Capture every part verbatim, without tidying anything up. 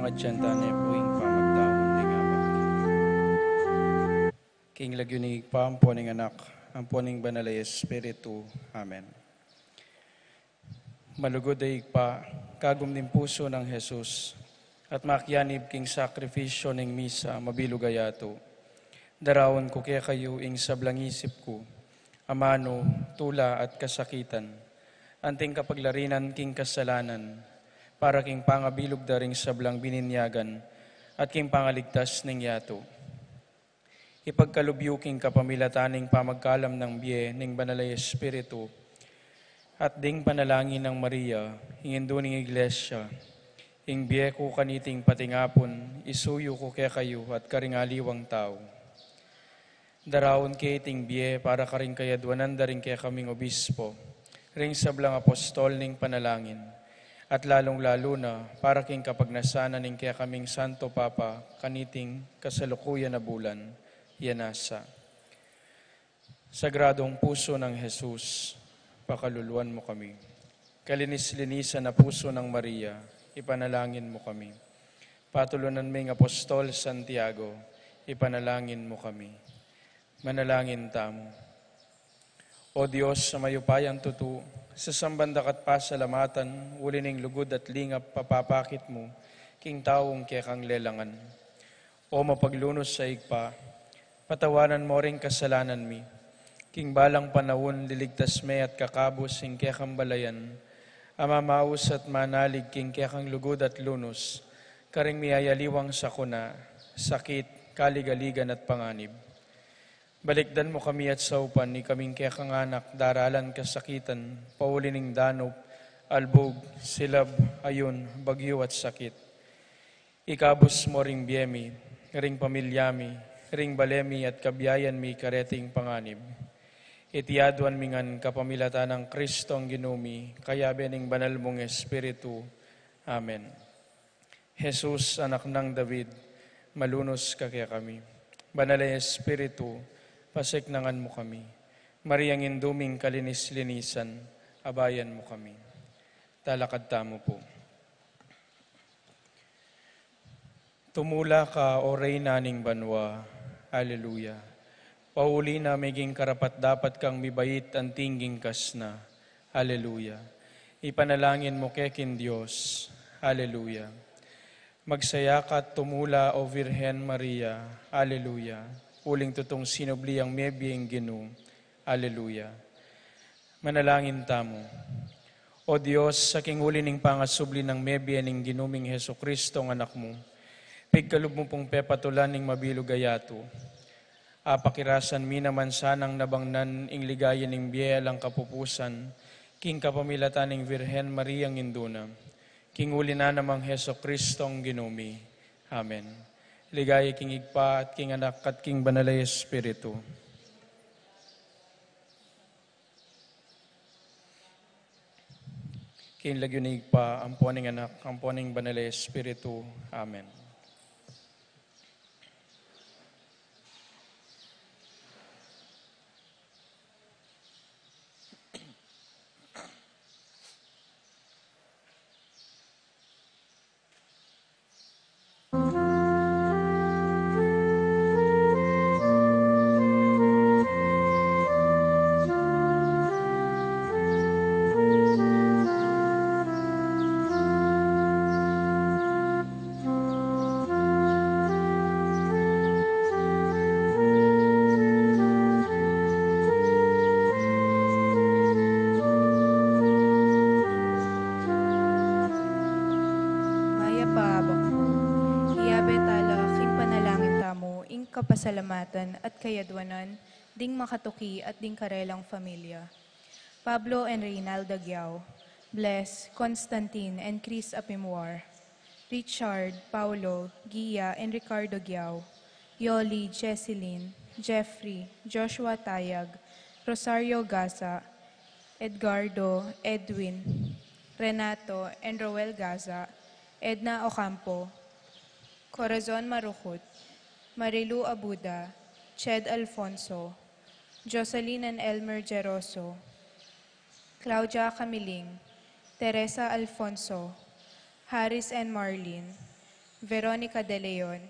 Madyanta ne pu ing pamagdaun ning abak. King lagyu ning Ibpa, ampo ning Anak, ampo ning Banal a Espiritu. Amen. Malugud a Ibpa, kagum ning pusu nang Jesus, at makianib king sakrifisyu ning misa mabilug a yatu, daraun ku kekayu ing sablang isip ku, amanu, tula at kasakitan, anting kapaglarinan king kasalanan, para king pangabilug da ring sablang bininyagan at king pangaligtas ning yatu. Ipagkalub yu king kapamilatan ning pamagkalam nang bie ning Banal a Espiritu at ding panalangin nang Maria, ing indu ning Iglesia, ing bie ku kaniting patingapun, isuyu ku kekayu at karing aliwang tau. Daraun ke iting bie para karing kayadwanan da ring kekaming obispo, ring sablang apostol ning panalangin, at lalung-lalu na para king kapagnasan na ning kekaming Santo Papa kaniting kasalukuyan a bulan, ya nasa. Sagradong pusu nang Jesus, pakaluluan mu kami. Kalinis-linisan a pusu nang Maria, ipanalangin mu kami. Patulunan ming Apostol Santiago, ipanalangin mu kami. Manalangin tamu. O Dios a mayupayang tutu, sasamban da ka at pasalamatan, uli ning lugud at lingap a papakit mu king taung kekang lelangan. O mapaglunus a Ibpa, patawanan mu ring kasalanan mi. King balang panaun, liligtas me at kakabus ing kekang balayan, a mamaus at manalig king kekang lugud at lunus, karing miyayaliwang sakuna, sakit, kaligaligan at panganib. Balikdan mu kami at saupan ikaming kekang anak daralan kasakitan, pauli ning danup, albug, silab, ayun, bagyu at sakit. Ikabus mu ring bie mi, ring pamilya mi, ring bale mi at kabiayan mi kareting panganib. Iti aduan mi ngan kapamilatan nang Kristong Ginu mi, kayabe ning banal mung Espiritu. Amen. Jesus, Anak nang David, malunus ka kekami. Banal a Espiritu, pasiknangan mu kami. Mariang Indu ming kalinis-linisan, abayan mu kami. Talakad tamu pu. Tumula ka, O Reyna ning banua. Aleluya. Pauli na meging karapat-dapat kang mibait anting king kas na. Aleluya. Ipanalangin mu ke king Dios. Aleluya. Magsaya ka at tumula, O Virgen Maria. Aleluya. Uling tutung sinubli yang mebie ing Ginu. Aleluya. Manalangin tamu. O Dios, sa king uli ning pangasubli nang mebie ning Ginu ming Jesucristo, Anak mu, pigkalub mu pung pepatulan ing mabilug a yatu. Apakirasan mi naman sanang nabangnan ing ligaya ning bie alang kapupusan, king kapamilatan ning Virgen Mariang Indu na, king uli na namang Jesucristong Ginu mi. Amen. Ligaya king Ibpa, at king Anak, at king Banal a Espiritu. King lagyu ning Ibpa, ampo ning Anak, ampo ning Banal a Espiritu. Amen. Mayap a abak pu. Iyabe tala king panalangin tamu ing kapasalamatan at kayadwanan ding makatuki at ding karelang familia. Pablo and Reynalda Giao, Bles, Constantine and Chris Apimwar, Richard, Paulo, Gia and Ricardo Giao, Yoli, Jesselyn, Jeffrey, Joshua Tayag, Rosario Gaza, Edgardo, Edwin, Renato and Roel Gaza, Edna Ocampo, Corazon Marukut, Marilu Abuda, Ched Alfonso, Jocelyn and Elmer Geroso, Claudia Camiling, Teresa Alfonso, Harris and Marlene, Veronica De Leon,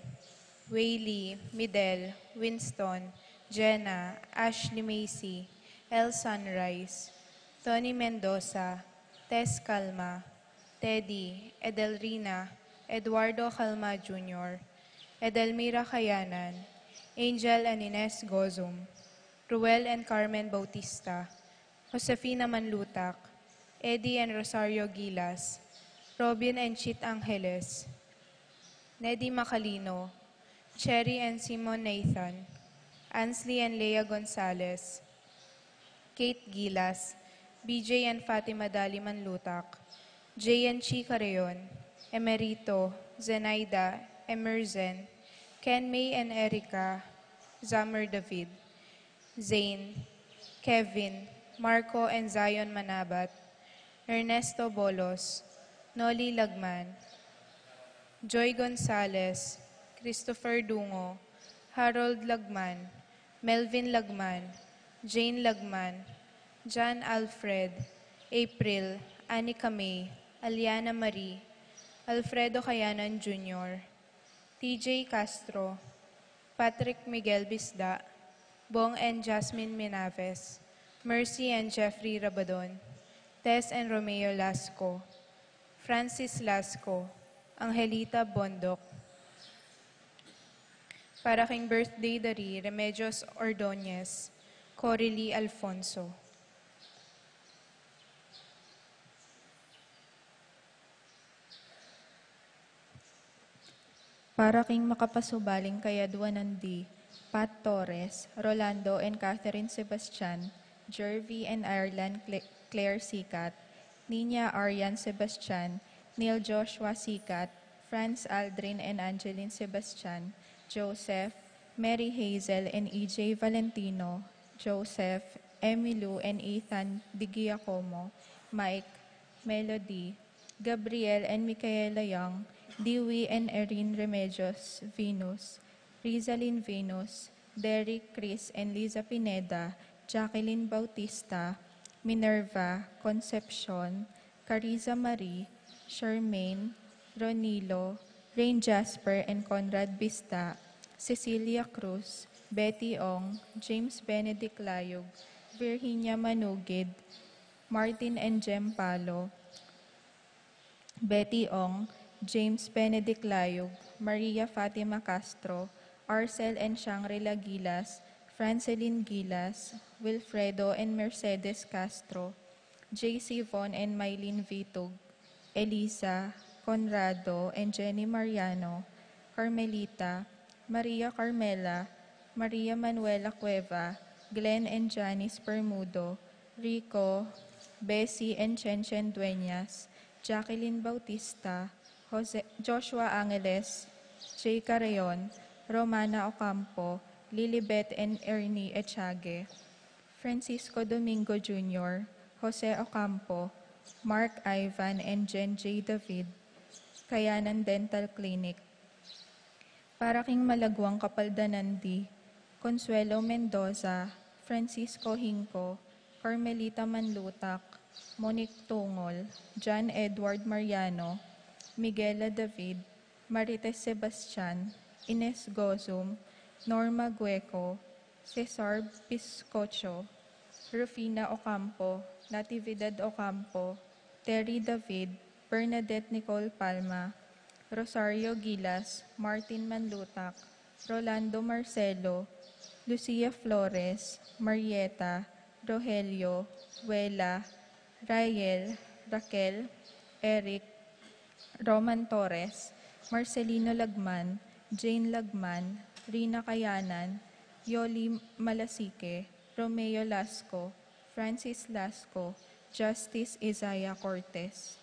Waylee, Midel, Winston, Jenna, Ashley Macy, El Sunrise, Tony Mendoza, Tess Calma, Teddy, Edelrina, Eduardo Calma Junior, Edelmira Kayanan, Angel and Ines Gozum, Ruel and Carmen Bautista, Josefina Manlutak, Eddie and Rosario Gilas, Robin and Chit Angeles, Nedi Macalino, Cherry and Simon Nathan, Ansley and Lea Gonzalez, Kate Gilas, B J and Fatima Dali Manlutak, Jay and Chi Carreon, Emerito, Zenaida, Emerzen, Ken May and Erica, Zammer David, Zane, Kevin, Marco and Zion Manabat, Ernesto Bolos, Noli Lagman, Joy Gonzalez, Christopher Dungo, Harold Lagman, Melvin Lagman, Jane Lagman, John Alfred, April, Anika May, Aliana Marie, Alfredo Kayanan Junior, T J Castro, Patrick Miguel Bisda, Bong and Jasmine Minaves, Mercy and Jeffrey Rabadon, Tess and Romeo Lasco, Francis Lasco, Angelita Bondoc. Para king birthday da ri Remedios Ordonez, Coralie Alfonso. Para king makapasubaling kayadwanan di Pat Torres, Rolando and Catherine Sebastian, Jervy and Ireland Cla- Claire Sicat, Nina Arian Sebastian, Neil Joshua Sicat, Franz Aldrin and Angeline Sebastian, Joseph, Mary Hazel and E J Valentino, Joseph, Emilu and Ethan Di Giacomo, Mike, Melody, Gabriel and Micaela Young, Dewey and Erin Remedios Venus, Rizalin Venus, Derek, Chris and Liza Pineda, Jacqueline Bautista, Minerva, Concepcion, Cariza Marie, Charmaine, Ronilo, Rain Jasper and Conrad Bista, Cecilia Cruz, Betty Ong, James Benedict Layug, Virginia Manugid, Martin and Jem Palo, Betty Ong, James Benedict Layug, Maria Fatima Castro, Arcel and Shangri-La Gilas, Francelin Gilas, Wilfredo and Mercedes Castro, J C Von and Mylene Vitug, Elisa, Conrado and Jenny Mariano, Carmelita, Maria Carmela, Maria Manuela Cueva, Glenn and Janice Bermudo, Rico, Bessie and Chen Chen Dueñas, Jacqueline Bautista, Jose, Joshua Angeles, Jay Carreon, Romana Ocampo, Lilibet and Ernie Echage, Francisco Domingo Junior, Jose Ocampo, Mark Ivan and Jen J David, Kayanan Dental Clinic. Para king malagwang kapaldanan di Consuelo Mendoza, Francisco Hinco, Carmelita Manlutak, Monique Tungol, John Edward Mariano, Miguela David, Marites Sebastian, Ines Gozum, Norma Gueco, Cesar Piscocho, Rufina Ocampo, Natividad Ocampo, Terry David, Bernadette Nicole Palma, Rosario Gilas, Martin Manlutak, Rolando Marcelo, Lucia Flores, Marieta, Rogelio, Wela, Rael, Raquel, Eric, Roman Torres, Marcelino Lagman, Jane Lagman, Rina Kayanan, Yoli Malasique, Romeo Lasco, Francis Lasco, Justice Isaiah Cortez.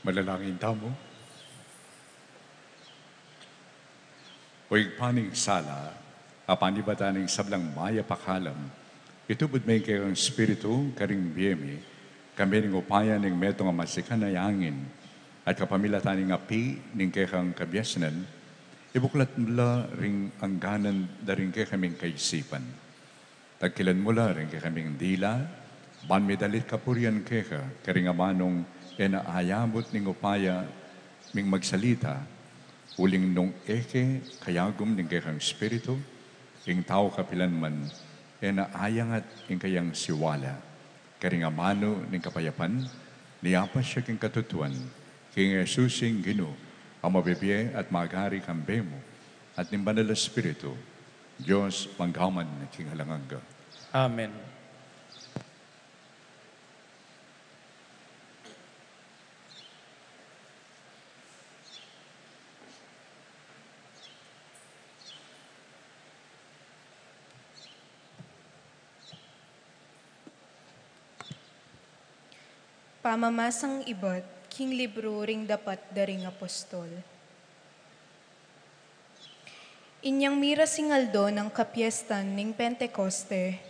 Manalangin tamu. O Ibpa ning sala, a panibatan ning sablang mayap a kalam, itubud me ing kekang Espiritu karing bie mi, kambe ning upaya ning metung a masikan a angin, at kapamilatan ning api ning kekang kabiasnan, ibuklat mu la ring angganan da ring kekaming kaisipan. Tagkilan mu la ring kekaming dila, ban midalit kapurian keka, karing amanung e na ayabut ning upaya ming magsalita, uling nung e ke kayagum ning kekang Espiritu, ing tau kapilan man e na ayangat ing kayang siwala. Karing amanu ning kapayapan, niapas ya king katutuan, king Jesus ing Ginu, a mabibie at magari kambe mu, at ning Banal a Espiritu, Dios, mangga man king alang angga. Amen. Pamamasang ibat king libru ring dapat da ring apostol. Inyang miras ing aldo nang kapiestan ning Pentekoste,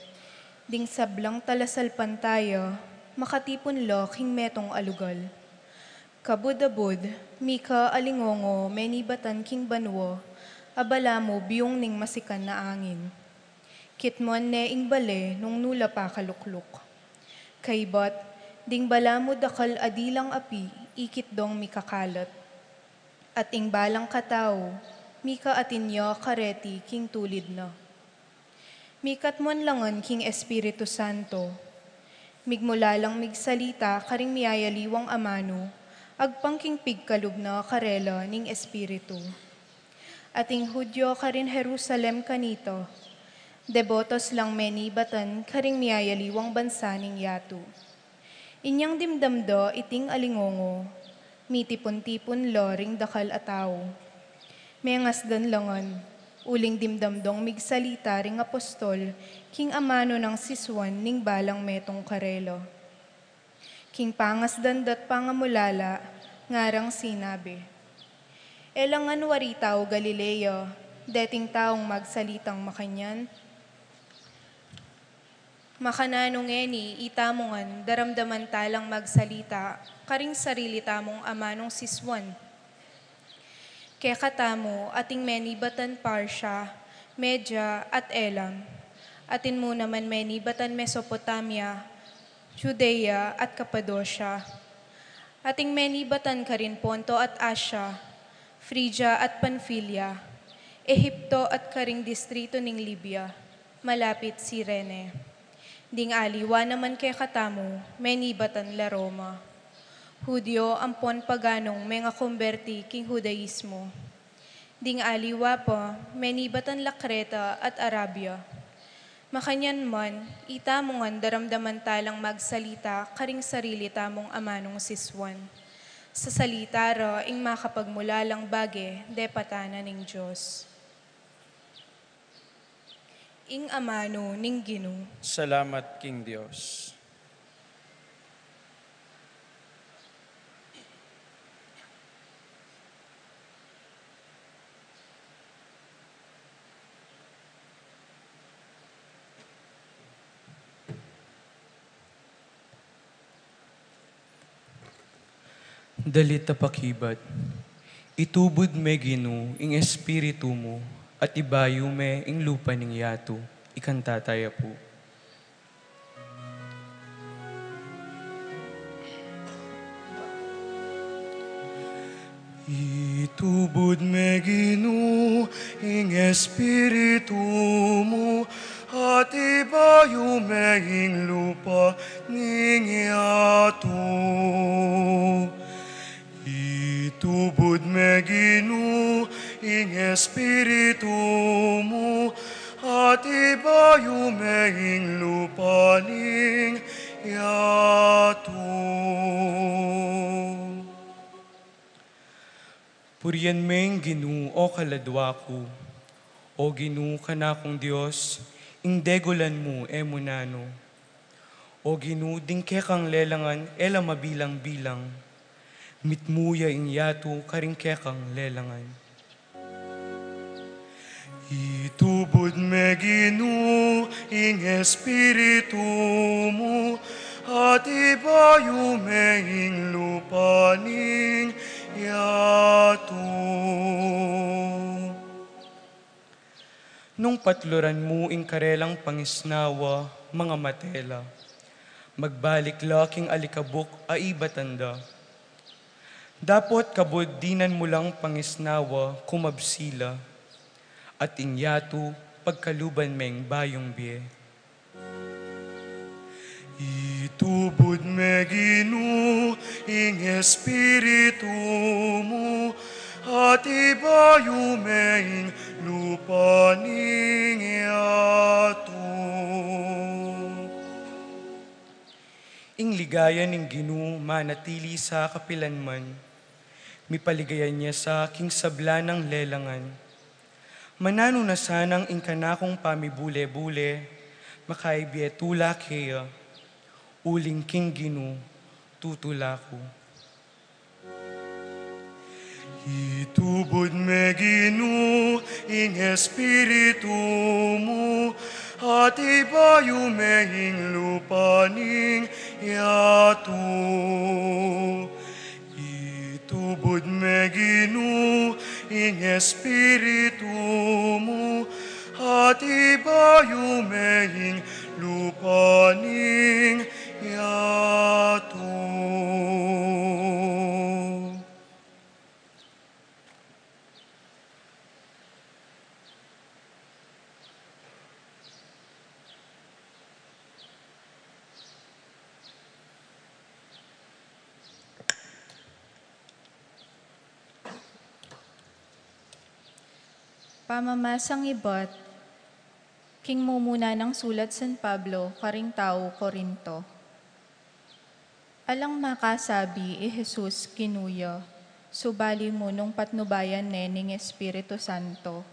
ding sablang talasalpantaya makatipun la king metung a lugal. Kabud-abud, mika alingongo menibatan king banua a balamu biung ning masikan a angin. Kitmuan ne ing bale nung nu la pakalukluk. Kaybat, ding balamu dakal a dilang api ikit dong mikakalat. At ing balang katau, mika atin ya kareti king tulid na. Mikatmuan la ngan king Espiritu Santo. Migmula lang migsalita karing miyayaliwang amanu, agpang king pigkalub na karela ning Espiritu. At ing Judio karin Jerusalem kanita, debotos lang menibatan karing miyayaliwang bansa ning yatu. Inyang dimdam da iting alingongo, mitipun-tipun la ring dakal a tau. Mengasdan la ngan, uling dimdam dong migsalita ring apostol king amanu nang sisuan ning balang metung karela. King pangasdan da't pangamulala, ngarang sinabi, "E la ngan wari tau Galilea deting taung magsalitang makanyan? Makananu ngeni itamu ngan daramdaman ta lang magsalita karing sarili tamung amanung sisuan? Kekatamu ating menibatan Partia, Media, at Elam, atin mu naman menibatan Mesopotamia, Judea, at Capadocia, ating menibatan karin Ponto at Asia, Frigia at Panfilia, Ehipto at karing distritu ning Libia, malapit Cirene. Ding aliwa naman kekatamu, menibatan la Roma. Judio ampon paganung mengakumberti king Judaismo. Ding aliwa pa, menibatan la Kreta at Arabia. Makanyan man, itamu ngan daramdaman ta lang magsalita karing sarili tamung amanung sisuan. Sasalita ra ing makapagmulalang bage depata na ning Dios." Ing amanu ning Ginu. Salamat king Dios. Dalit a pakibat. Itubud me, Ginu, ing Espiritu mu, at ibayu me ing lupa ning yatu. Ikanta taya pu. Itubud me, Ginu, ing Espiritu mu, at ibayu me ing lupa ning yatu. Itubud me, Ginu, ing Espiritu mu, at ibayu me ing lupa ning yatu. Purian me ing Ginu, o kaladua ku. O Ginu, kanakung Dios, ing degulan mu e mu nanu. O Ginu, ding kekang lelangan e la mabilang-bilang. Mitmu ya ing yatu karing kekang lelangan. Itubud me, Ginu, ing Espiritu mu, at ibayu me ing lupa ning yatu. Nung patluran mu ing karelang pangisnawa, mangamate la. Magbalik la king alikabuk a ibatan da. Dapot kabud dinan mu lang pangisnawa, kumabsi la, at ing yatu pagkaluban meng bayung bie. Itubud me, Ginu, ing Espiritu mu, at ibayu me ing lupa ning yatu. Ing ligaya ning Ginu manatili sa kapilanman. Mipaligayan ya sa king sabla nang lelangan. Mananu na sanang ing kanakung pamibule-bule, makaibie tula keya, uling king Ginu tutula ku. Itubud me, Ginu, ing Espiritu mu, at ibayu me ing lupa ning yatu. Itubud me, Ginu, ing Espiritu mu, at ibayu me ing lupa ning yatu. Pamamasang ibat king mumuna nang sulat San Pablo karing tau Corinto. Alang makasabi i Jesus kinu ya, subali mu nung patnubayan ne ning Espiritu Santo.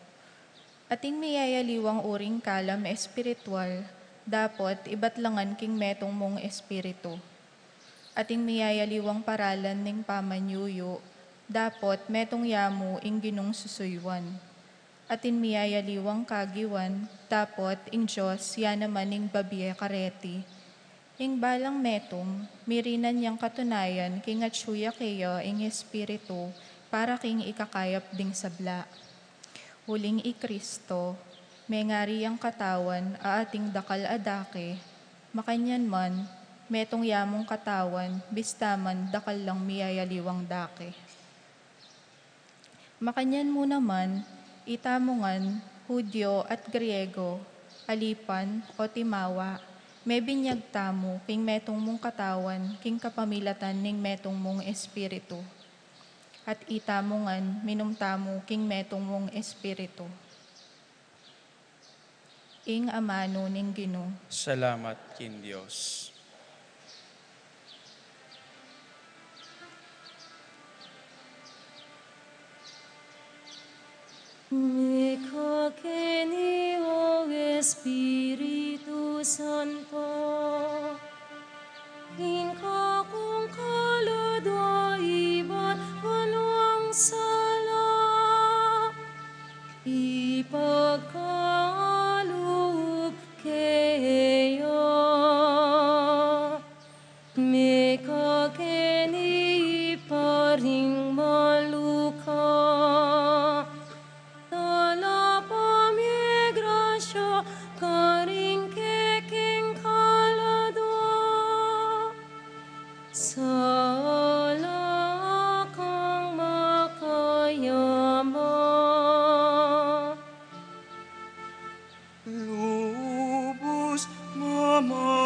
Ating miyayaliwang uring kalam espiritual, dapot ibat la ngan king metung mung espiritu. Ating miyayaliwang paralan ning pamanyuyu, dapot metung ya mu ing Ginung susuyuan. Atin miyayaliwang kagiwan, dapot ing Dios ya naman ing babie kareti. Ing balang metung, mirinan yang katunayan king atyu ya keya ing Espiritu para king ikakayap ding sabla. Uling i Kristo, mengari yang katawan a ating dakal a dake, makanyan man, metung ya mung katawan, bista man dakal lang miyayaliwang dake. Makanyan mu naman, itamu ngan, Hudyo at Griego, alipan o timawa, mebinyag tamu king metung mung katawan king kapamilatan ning metung mung Espiritu. At itamu ngan, minum tamu king metung mung Espiritu. Ing amanu ning Ginu. Salamat king Dios. Mika keni o Espiritu Santo, ing kakung kaladwa ibat banwang sala, ipagkalub keya. Mika keni iparing maluka, talapamie grasya karing keking kaladwa. Sala kang makayama, lubus mamatula,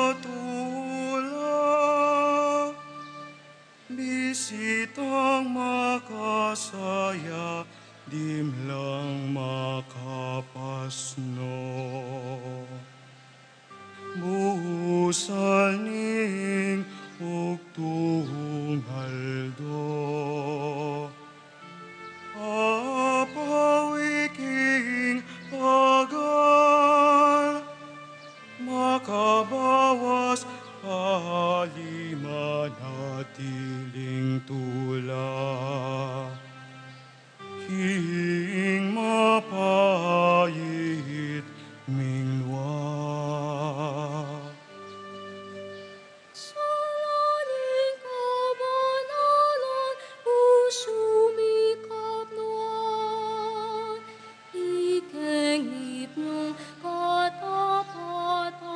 bisitang makasaya, dimlang makapasno. Busan ning ugtung aldo, apawi king pagal, makabawas pa lima Manatiling tula king mapait ming lua. Sala ning kabanalan, pusumikap nuan, ikeng ngip nung katapatan,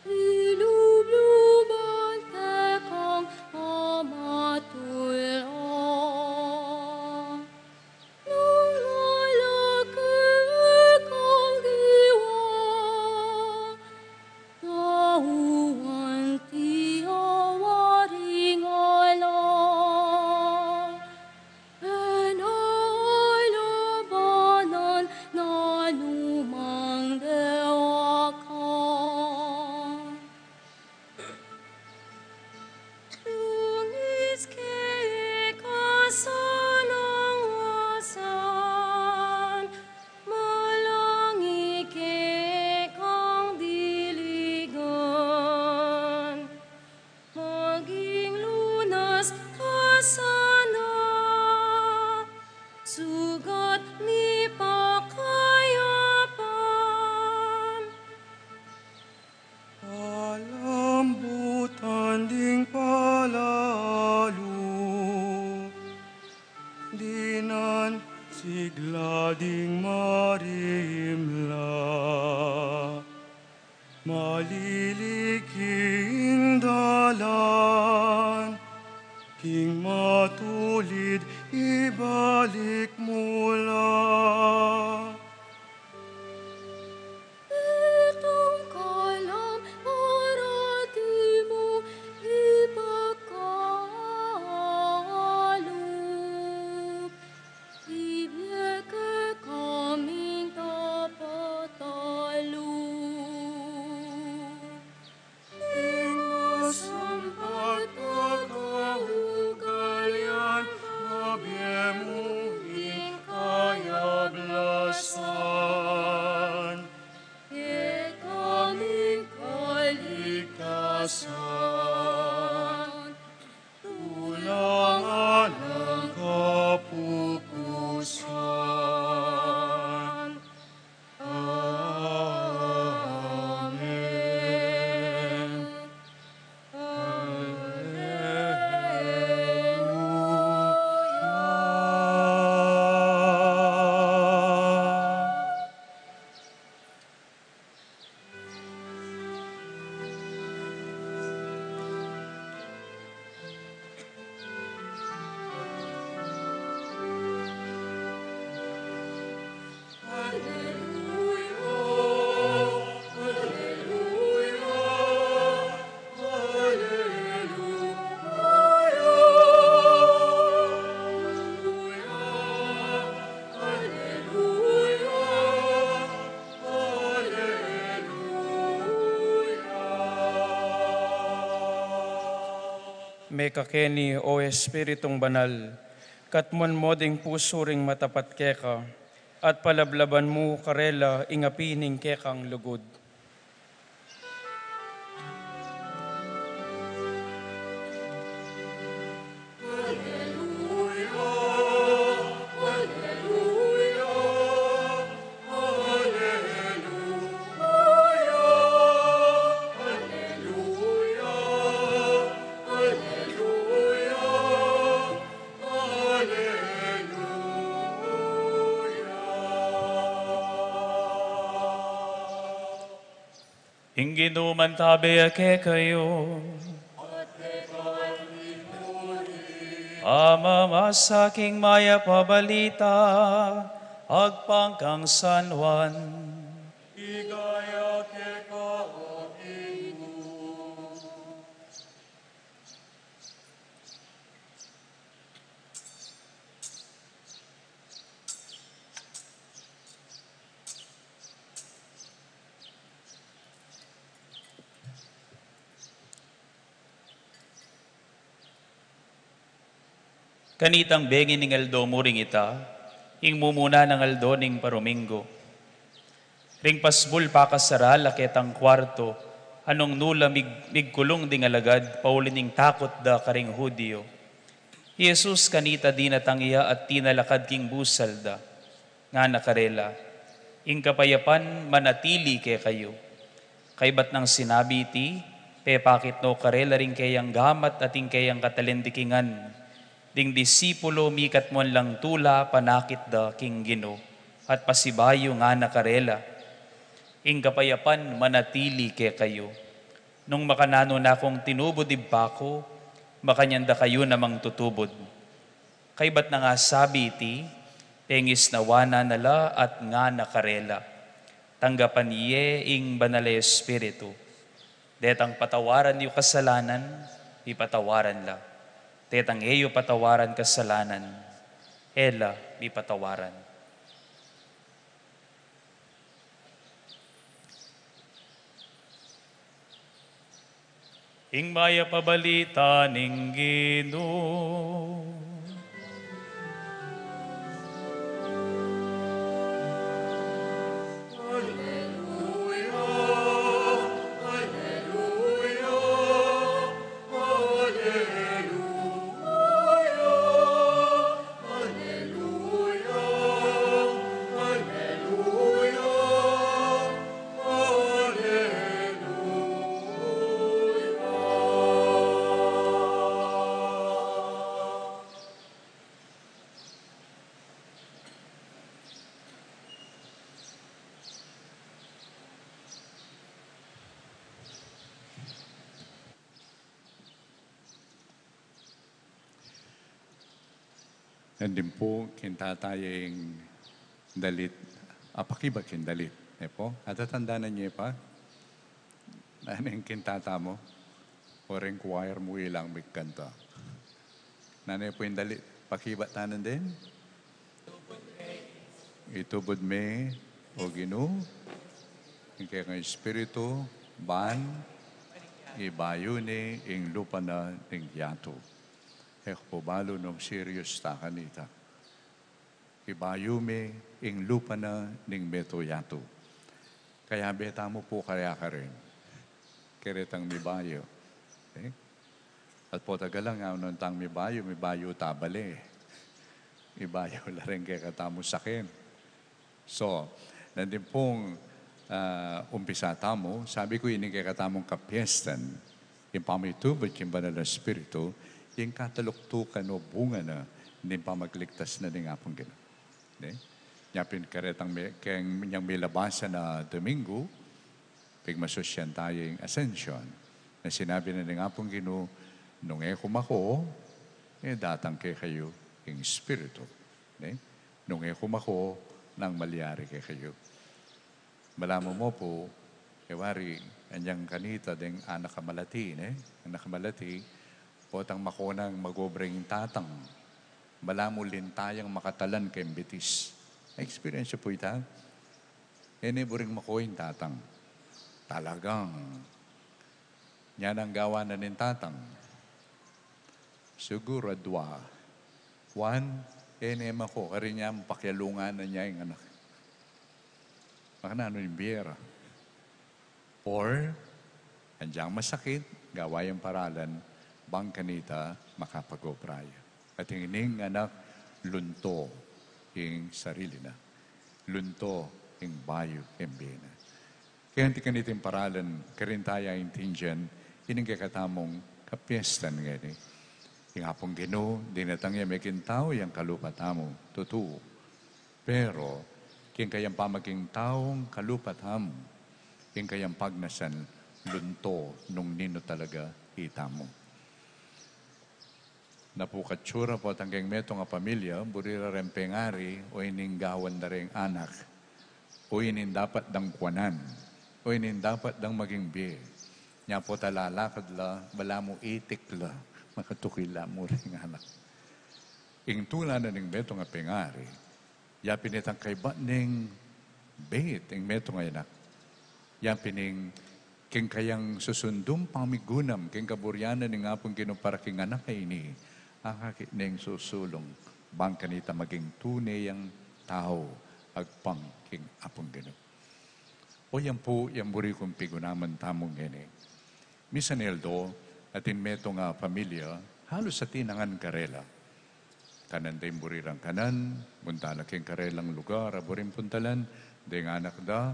lilubluban kekang pamatula. Nung lalaki kang diwa, tauan ti awaring ala, e na labanan na numang dewa ka. Lungis keka sanang wasan, malangi kekang diligan, maging lunas ka sana, sugat mipakayapan. Palambutan ding palalu, dinan sigla ding marimla, maliliki ing dalan king matulid ibalik mu la. Itang kalam arati mu ipakalup, ibie kekaming tapat a lub. Ing masampat a kaugalian, abie mu ing kayablasan, kekaming kaligtasan, tulang alang kapupusan. Amen. Alleluia. Mekakeni, O Espiritung Banal, katmuan mu ding pusu ring matapat keka, at palablaban mu karela ing api ning kekang lugud. Ing Ginu mantabe ya kekayu. Pamamasa king mayap a balita agpang kang San Juan. Ligaya keka, O Ginu. Kanitang bengi ning aldo mu ring ita, ing mumuna nang aldo ning paruminggu. Ring pasbul pakasaral a ketang kuartu, Anung nu la mig-, migkulung ding alagad, pauli ning takut da karing Judio, i Jesus kanita dinatang ya at tinalakad king busal da. Ngana karela, "Ing kapayapan manatili kekayu." Kaybat nang sinabi iti, pepakit no karela ring keyang gamat at ing keyang katalindikingan. Ding disipulo, mikatmuan lang tula, panakit da king Ginu, at pasibayu ngana karela, "Ing kapayapan manatili kekayu. Nung makananu na kung tinubud Ibpa ku, makanyan da kayu namang tutubud." Kaybat nang asabi iti, pengisnawan na la at ngana karela, "Tanggapan ye ing Banal a Espiritu. Detang patawaran yu kasalanan, mipatawaran la. Detang e yu patawaran kasalanan, e la mipatawaran." Ing Mayap a Balita ning Ginu. Nandin pu king tata ya ing dalit, a, pakibat king dalit. E pu, atatandanan ye pa? Nanu ing king tata mu? O ring choir mu ilang migkanta. Nanu pu ing dalit, pakibat tanan din? Itubud me, O Ginu, ing kekang Espiritu, ban ibayu ne ing lupa na ning yatu. E ku pu balu nung serious ta kanita. Ibayu me ing lupa na ning meto yatu. Kayabe tamu pu karya karin. Karetang mibayu. E? At potang galang, nung tang mibayu, mibayu ta bale. Mibayu la ring kekatamung saken. So, nandin pung, ah, umpisa tamu, sabi ku ini kekatamung kapiestan, ing pamitubud king Banal a Espiritu, ing kataluktukan o bunga na ning pamagligtas na ning Apung Ginu. Ne? Nya pin karetang me-, keng nyang milabasan a Domingo, pigmasusyan tayu ing Ascension, na sinabi na ning Apung Ginu, "Nung e ku mako, e datang kekayu ing Espiritu. Ne? Nung e ku mako, nanu ing malyari kekayu?" Balamu mu pu, e wari, anyang kanita deng anak a malati, ne? Anak a malati, potang mako nang mag-obra ing tatang. Balamu linta yang makatalan keng bitis. Na-experience yu pu ita? E ne buring mako ing tatang. Talagang. Nya nang gawa na ning tatang. Siguru adua. One, e ne mako, karin ya pakialungan na niya ing anak. Makananu ing bie ra? Or, anyang masakit, gawa yang paralan, bang kanita makapag-obra ya. At ing ining anak, lunto ing sarili na. Lunto ing bayu king bie na. Kaya anti kaniting paralan, karin taya intindian, ining kekatamung kapiestan ngeni. Ing Apung Ginu, dinatang ya meging tau yang kalupa tamu, tutu. Pero, king kayang pamaging taung kalupa tamu, ing kayang pagnasan lunto nung ninu talaga itamu. Napukat yu ra potang keng metung a pamilya, buri ra reng pengari, o ining gawan da reng anak, o ining dapat dang kuanan, o ining dapat dang maging bie. Nya pota lalakad la, balamu itik la, makatukil la mu reng anak. Ing tula na ning metung a pengari, ya pin itang kaybat ning bie ing metung a anak. Ya pin ing king kayang susundung pamigunam king kaburian na ning Apung Ginu para king anak a ini, akakit neng susulung bang kanita maging tune yang tau agpang king Apung Ginu. O yan pu, yang buri kung pigunaman tamu ngeni. Misan aldo, atin metung a pamilya, halus atin angan karela. Kanan da ing buri rang kanan, munta la king karelang lugar a buring puntalan, deng anak da,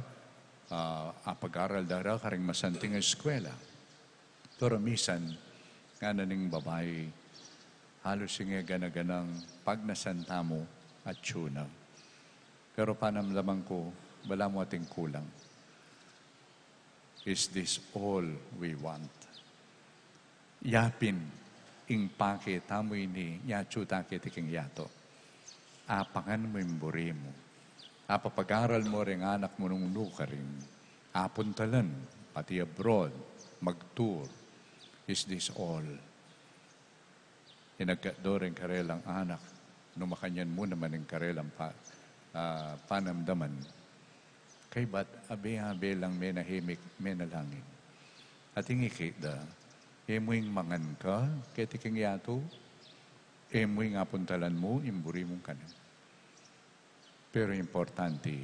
ah, apag-aral da ra karing masanting a eskwela. Pero misan, ngana ning babai, halus ing e gana-ganang pagnasan tamu atyu na. Pero panamdaman ku, balamu ating kulang. Is this all we want? Ya pin ing pake tamu ini, ya atyu ta keti king yatu. Apangan mu ing buri mu. Apapag-aral mu ring anak mu nung nukarin. Apuntalan, pati abroad, mag-tour. Is this all? Inagkat do ring karelang anak, nung makanyan mu naman ing karelang pa-, ah, panamdaman. Kaybat abe-abe lang menahimik, menalangin. At ing ikit da, e mu ing mangan ka, keti king yatu, e mu ing apuntalan mu, ing buri mung kanan. Pero importante,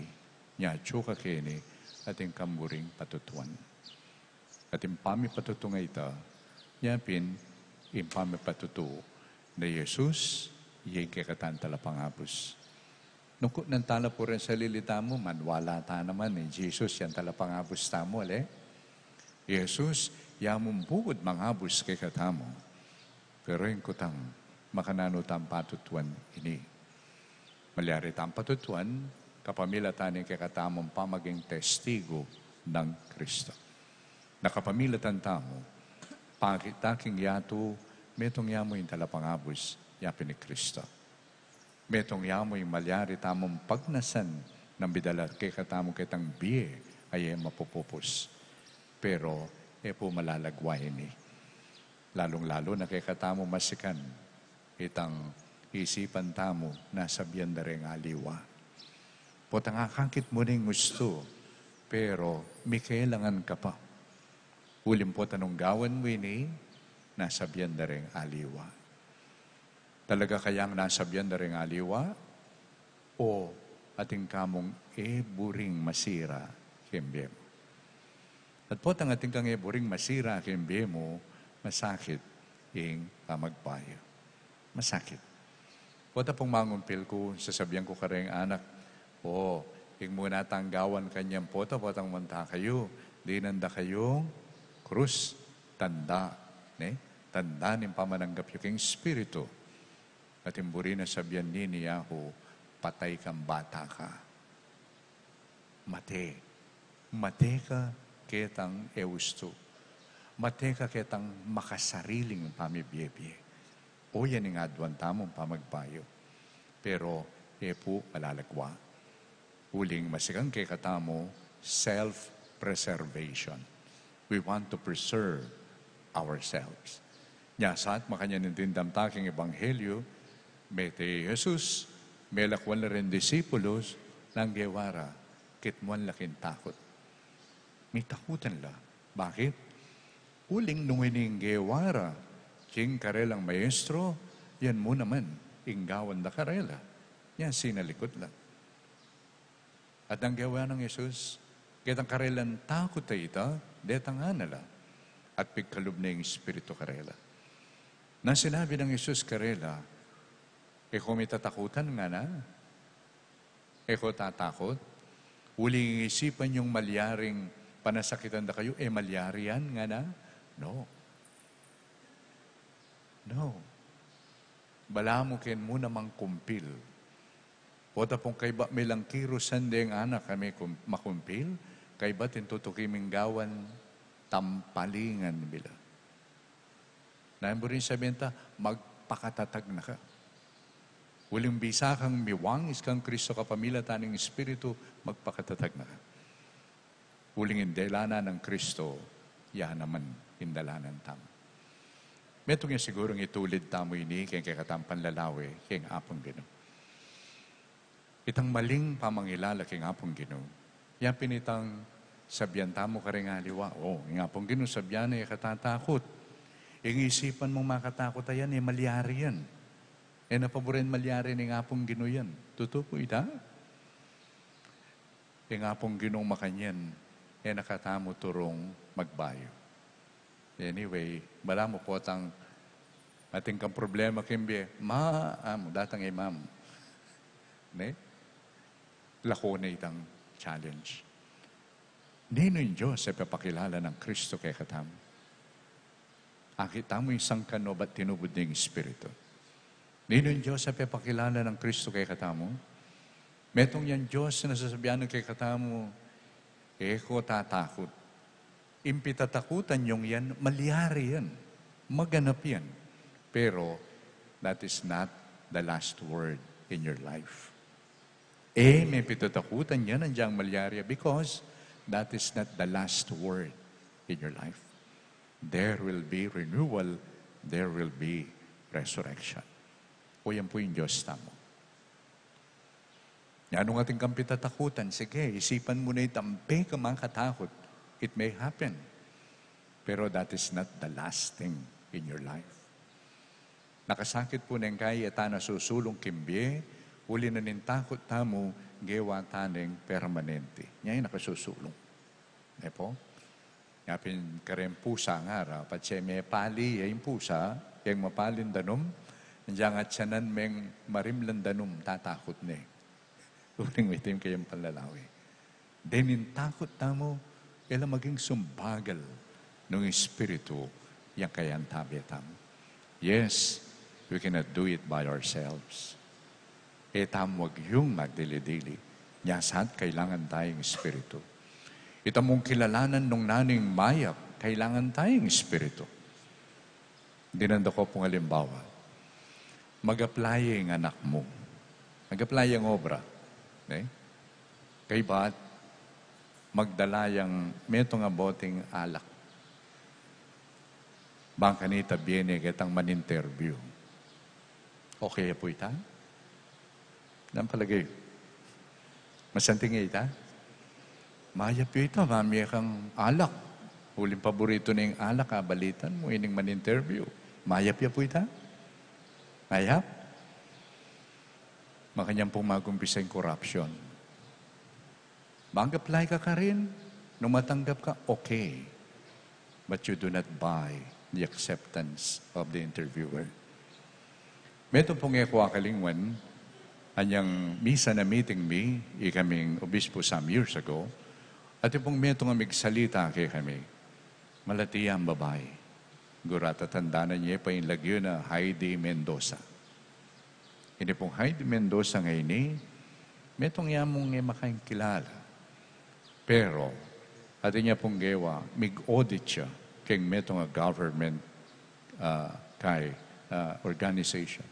nya atyu ka keni, atin kang buring patutuan. Atin pamipatutu nga ita, nya pin, ing pamipatutu na Jesus, ya ing kekatang talapangabus. Nung kutnan tala pu ring sarili tamu, maniwala ta naman, i Jesus yang talapangabus tamu, ale? Jesus, ya mu ing bukud mangabus kekatamu. Pero ing kutang, makananu tang patutuan ini? Malyari tang patutuan, kapamilatan ning kekatamung pamaging testigu nang Kristo. Na kapamilatan tamu, pakit ta king yatu, metung ya mu ing talapangabus, ya pin i Kristo. Metung ya mu ing malyari tamung pagnasan nang bidala kekatamu ketang bie a e mapupupus. Pero e pu malalagwa ini. Lalung-lalu na kekatamu masikan, itang isipan tamu nasabian da reng aliwa. Potang akakit mu ning gustu, pero mikelangan ka pa. Uling potang nung gawan mu ini, nasabian da reng aliwa. Talaga kayang nasabian da reng aliwa? O atin kamung e buring masira king bie mu? At potang atin kang e buring masira king bie mu, masakit ing pamagbayu. Masakit. Pota pung mangumpil ku, sasabian ku kareng anak, o, ing mu na tang gawan kanyan pota, potang munta kayu, dinan da kayung krus, tanda, ne? Tanda ning pamananggap yu king Espiritu. At ing buri na sabian nini yaku, patay kang bata ka. Mate. Mate ka ketang e ustu. Mate ka ketang makasariling pamibie-bie. O yan ing aduan tamung pamagbayu. Pero e pu malalagwa. Uling masikan kekatamu, self-preservation. We want to preserve ourselves. Nya saat makanyan ing dimdam ta king ebanghelyu, mete i Jesus, melakwan la ring disipulus, nung gewa ra, kitmuan la king takut. Mitakutan la. Bakit? Uling nung ini ing gewa ra king karelang maestro, yan mu naman ing gawan da karela. Yan sinalikut la. At nung gewa nang Jesus, ketang karelang takut a ita, detang na la, at pigkalub na ing Espiritu karela. Nung sinabi nang Jesus karela, e ko mitatakutan, ngana? E ko tatakut? Uling ing isipan yung malyaring panasakitan da kayu, e malyari yan, ngana? No. No. Balamu ken mu namang kumpil. Pota pung kaybat mi lang kirusan deng anak a mi kum-, makumpil, kaybat ing tutuki ming gawan, tampalingan mi la. Na ing buring sabian ta, magpakatatag na ka. Uling bisa kang miwangis kang Kristo kapamilatan ning Espiritu, magpakatatag na ka. Uling ing dalanan nang Kristo, ya naman ing dalanan tamu. Metung ya sigurung itulid tamu ini keng kekatang panlalawe keng Apung Ginu. Itang maling pamangilala keng Apung Ginu, ya pin itang sabian tamu kareng aliwa, o, ing Apung Ginu sabian na e ka tatakut. Ing isipan mung makatakut a yan, e malyari yan. E na paburen malyari ning Apung Ginu yan. Tutu pu ita? Ing Apung Ginu makanyan, e na katamu turung magbayu. Anyway, balamu potang atin kang problema king bie, ma, amu, datang e, ma'am. Ne? Lako na itang challenge. Ninu ing Dios a pepakilala nang Kristo kekatamu? Akit tamu ing sangkan no ba't tinubud ning Espiritu. Ninu ing Dios a pepakilala nang Kristo kekatamu? Metung yang Dios na sasabian na kekatamu, e ko tatakut. Ing pitatakutan yung yan, malyari yan. Maganap yan. Pero, that is not the last word in your life. E me pitatakutan yan, anjang malyari, because that is not the last word in your life. There will be renewal, there will be resurrection. O yan pu ing Dios tamu. Nanu ing atin kang pitatakutan, sige, isipan mu na itang peka makatakut. It may happen. Pero that is not the last thing in your life. Nakasakit pu neng kai e ta na susulung king bie, uli na ning takut tamu, gewa ta neng permanente. Nya ing nakasusulung. Ne pu? Nya pin kareng pusa ngara, patse mepali ya ing pusa, keng mapaling danum, anjang atsanan meng marimlang danum, tatakut ne. Uling mitim kayang panlalawe. Deng ing takut tamu, e la maging sumbagal nung Espiritu yang kayang tabe tamu. Yes, we cannot do it by ourselves. E tamu agyung magdili-dili. Nya sa't kailangan taya ing Espiritu. Ita mung kilalanan nung nanu ing mayap, kailangan taya ing Espiritu. Dinan da ku pung alimbawa. Mag-apply ing anak mu. Mag-apply yang obra. Ne? Kaybat, magdala yang metung a boteng alak. Bang kanita bie ne ketang man-interview. Okay ya pu ita? Nanu ing palage yu? Masanting ya ita? Mayap ya ita, mamie kang alak. Uling paboritu ne ing alak, abalitan mu, ining man-interview. Mayap ya pu ita? Mayap? Makanyan pung mag-umpisa ing corruption. Mag-apply ka karin, nung matanggap ka, okay. But you do not buy the acceptance of the interviewer. Metung pung e ku akalingwan, anyang misa na meeting mi, ikaming obispo some years ago, at ipung metung a migsalita kekami. Malati yang babai. Guru, tatandanan ye pa ing lagyu na Heidi Mendoza. Ini pung Heidi Mendoza ngeni, metung ya mung e makakilala. Pero, atin ya pung gewa, mig-audit ya keng metung a government, ah, kay, ah, organization.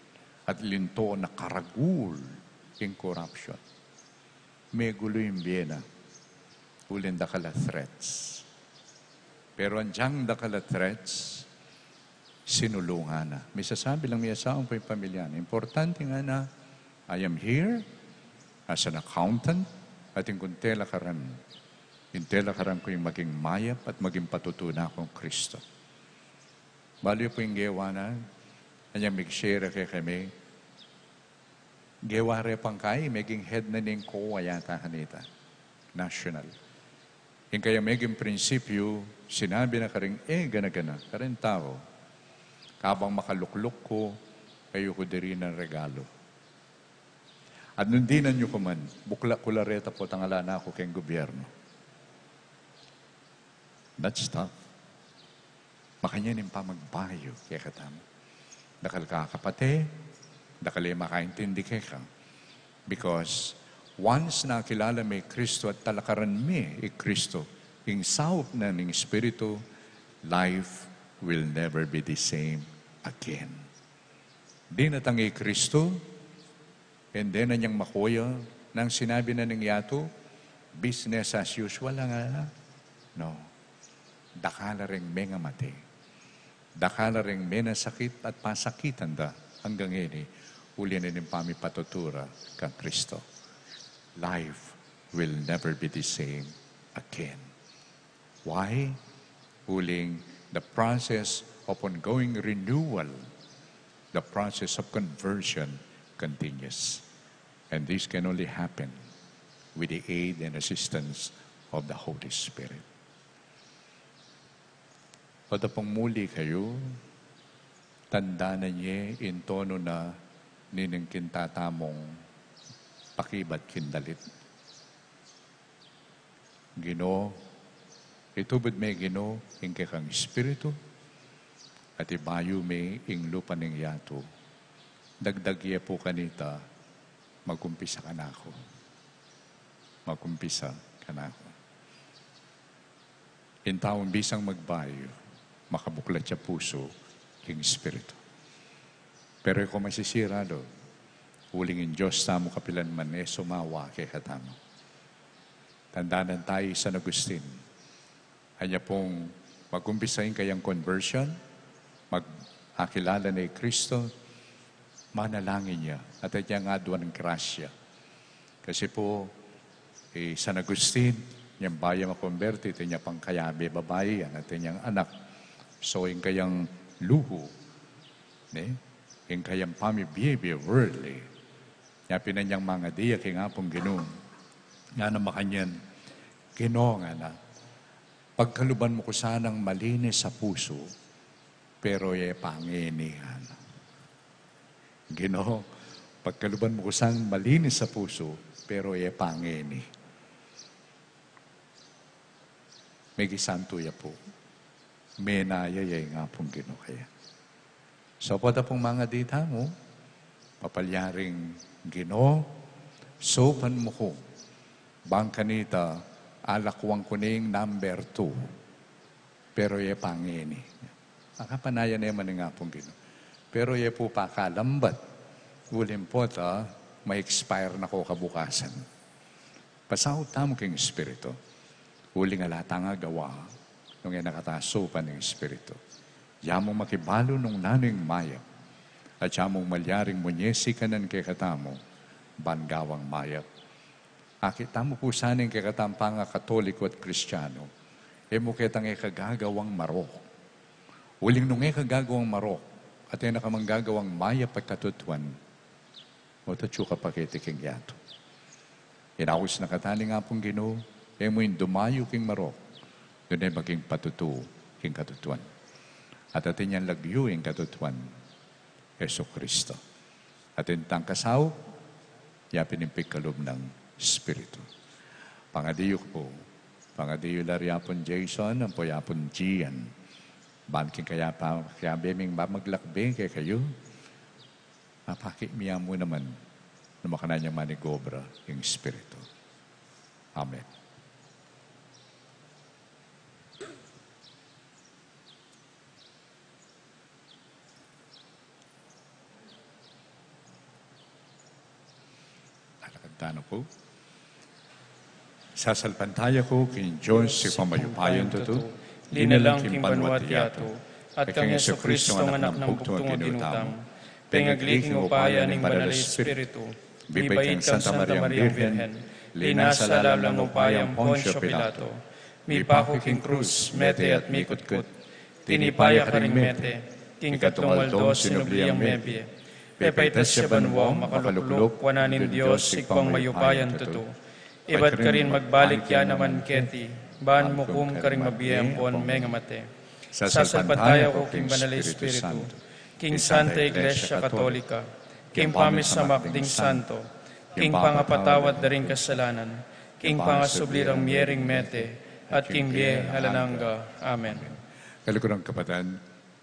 At linto na karagul ing corruption. Megulu ing bie na, uling dakal a threats. Pero anyang dakal a threats, sinulungan na. Misasabi lang mi asawa mu pu ing pamilya na, importante ngana, I am here as an accountant, at ing kunte la karan, ing tela karan ku ing maging mayap at maging patutu na kung Kristo. Balu yu pu ing gewa na, anyang mig-share kekami, gewa re pang kai, meging head na ning COA yata kanita. National. Ing kayang meging prinsipyu, sinabi na karing e gana-gana, karing tau, kabang makalukluk ku, e yu ku dirinan regalu. At nung dinan yu ku man, bukla ku la reta potang ala na ku keng gobyerno. That's tough. Makanyan ing pamagbayu kekatamu. Dakal ka kapate, dakal e makaintindi keka. Because once nakilala me i Kristo at talakaran me i Kristo, ing saup na ning Espiritu, life will never be the same again. Dinatang i Kristo, and then anyang makuya, nang sinabi na ning yatu, business as usual lang, ala? No. Dakal la reng mengamate. Dakal la reng menasakit at pasakitan da anggang ngeni, uli na ning pamipatutu ra kang Kristo. Life will never be the same again. Why? Uling the process of ongoing renewal, the process of conversion continues. And this can only happen with the aid and assistance of the Holy Spirit. Pota pung muli kayu, tandanan ye ing tonu na nining kintatamung pakibat king dalit. Ginu, itubud me Ginu ing kekang Espiritu, at ibayu me ing lupa ning yatu. Dagdag ye pu kanita, magumpisa kanaku. Magumpisa kanaku. Ing taung bisang magbayu, makabuklat ya pusu king Espiritu. Pero e ko masisira, Lord, uling ing Dios tamu kapilanman e sumawa kekatamu. Tandanan tayu i San Agustin, anya pung magumpisa ing kayang conversion, mag-akilala ne i Kristo, manalangin ya, at atin yang aduan ing grasya. Kasi pu, i San Agustin, inyang bayu makomberti, atin ya pang kayabe babai, atin yang anak. So, ing kayang luhu, ne? Ing kayang pamibie-bie, worldly. Nya pin anyang mangadi ya king Apung Ginu. Ngana makanyan, Ginu, ngana, pagkaluban mu ku sanang malinis a pusu, pero e pa ngeni, ngana. Ginu, pagkaluban mu ku sanang malinis a pusu, pero e pa ngeni. Mekisantu ya pu. Menaya ya ing Apung Ginu kaya. So, pota pung mangadi tamu, papalyaring, Ginu, saupan mu ku, bang kanita, alakuan ku ning number two. Pero e pa ngeni. Akapanayan ne man ing Apung Ginu. Pero e pu pakalambat. Uling pota, ma-expire na ku kabukasan. Pasaup tamu king Espiritu. Uling ala tang agawa, nung e na kata saupan ning Espiritu. Ya mung makibalu nung nanu ing mayap. At ya mung malyaring munye sikanan kekatamu, ban gawang mayap. Akit tamu pu sana ing kekatang pangakatoliko at Kristiano, e mu ketang e kagagawang marok. Uling nung e kagagawang marok, at e na ka manggagawang mayap a katutuan, o tatsu ka pa keti king yatu. Inaus na kata ning Apung Ginu, e mu ing dumayu king marok, nune maging patutu king katutuan. At atin yang lagyu ing katutuan, Jesucristo. Atin tang kasaup, ya pin ing pikalub nang Espiritu. Pangadi yu pu, pangadi yu la ri Apung Jason, ampo i Apung Gian. Ban king kayapa, kayabe ming mamaglakbe kekayu, mapakit mi ya mu naman, nung makanyan yang manigobra ing Espiritu. Amen. Alakad tana pu. Sasalpantaya ku king Dios, Ibpang mayupayang tutu, linalang king banua at yatu, at kang Jesucristo, Anak nang bugtung a Ginu tamu, pengagli king upaya ning Banal a Espiritu, mibait kang Santa Mariang Birhen, linasa lalam ning upayang Poncio Pilato, mipaku king krus, mete at mikutkut, tinipa ya karing mete, king katlung aldo sinubli yang mebie, pepaitas ya banua, makalukluk wanan ning Dios, Ibpang mayupayang tutu, ibat karin magbalik ya naman keti, ban mukum karing mabie ampon mengamate. Sasalpantaya ku king Banal a Espiritu, king Santa Iglesia Katolika, king pamisamak ding santo, king pangapatawad da ring kasalanan, king pangasubli rang mie ring mete, at king bie alang angga. Amen. Kaluguran, kapatad,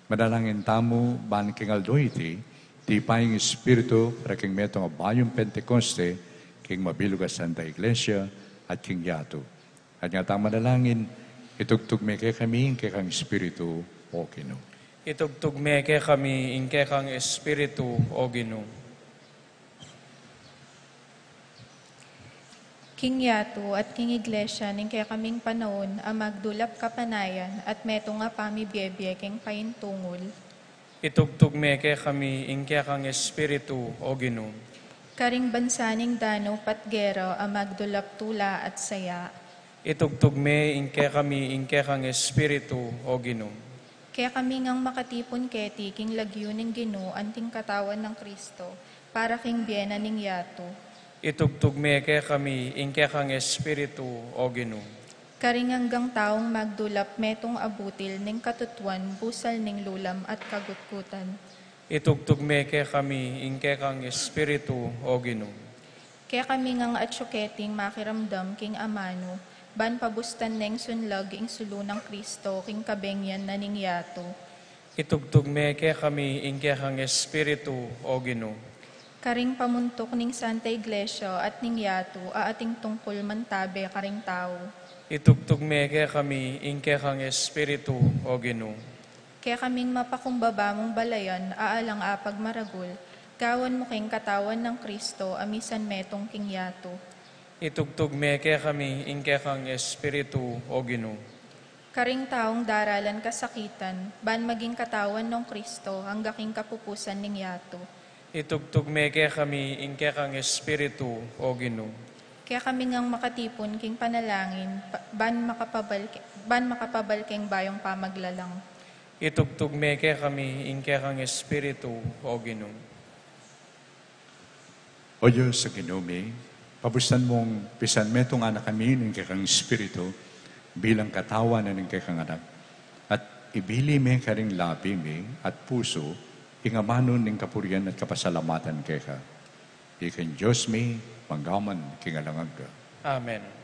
manalangin tamu ban king aldo iti, tipaing Espiritu para king metung a bayung Pentekoste, king mabilug a Santa Iglesia, at king yatu. At nya tang manalangin, itugtug me kekami ing kekang Espiritu, O Ginu. Itugtug me kekami ing kekang Espiritu, O Ginu. King yatu at king Iglesia ning kekaming panaun a magdulap kapanayan at metung a pamibiebie king paintungul. Itugtug me kekami ing kekang Espiritu, O Ginu. Karing bansa ning danup at gera a magdulap tula at saya. Itugtug me ing kekami ing kekang Espiritu, O Ginu. Kekami ngang makatipun keti king lagyu ning Ginu anting katawan nang Kristo, para king bie na ning yatu. Itugtug me kekami ing kekang Espiritu, O Ginu. Karing anggang taung magdulap metung a butil ning katutuan, busal ning lulam at kagutgutan. Itugtug me kekami ing kekang Espiritu, O Ginu. Kekami ngang atyu keti ing makiramdam king amanu, ban pabustan neng sunlag ing sulu nang Kristo king kabengyan na ning yatu. Itugtug me kekami ing kekang Espiritu, O Ginu. Karing pamuntuk ning Santa Iglesia at ning yatu a ating tungkul mantabe karing tau. Itugtug me kekami ing kekang Espiritu, O Ginu. Kekaming mapakumbaba mung balayan a alang apagmaragul, gawan mu king katawan nang Kristo a misan metung king yatu. Itugtug me kekami ing kekang Espiritu, O Ginu. Karing taung daralan kasakitan, ban maging katawan nong Kristo angga king kapupusan ning yatu. Itugtug me kekami ing kekang Espiritu, O Ginu. Kekami ngang makatipun king panalangin, pa-, ban makapabal, ban makapabal king bayung pamaglalang. Itugtug me kekami ing kekang Espiritu, O Ginu. O Dios a Ginu mi, pabustan mung pisan metung na kami ning kekang Espiritu bilang katawan na ning kekang Anak, at ibili me karing labi mi at pusu ing amanu ning kapurian at kapasalamatan keka. Ika ing Dios mi, mangga man king alang angga. Amen.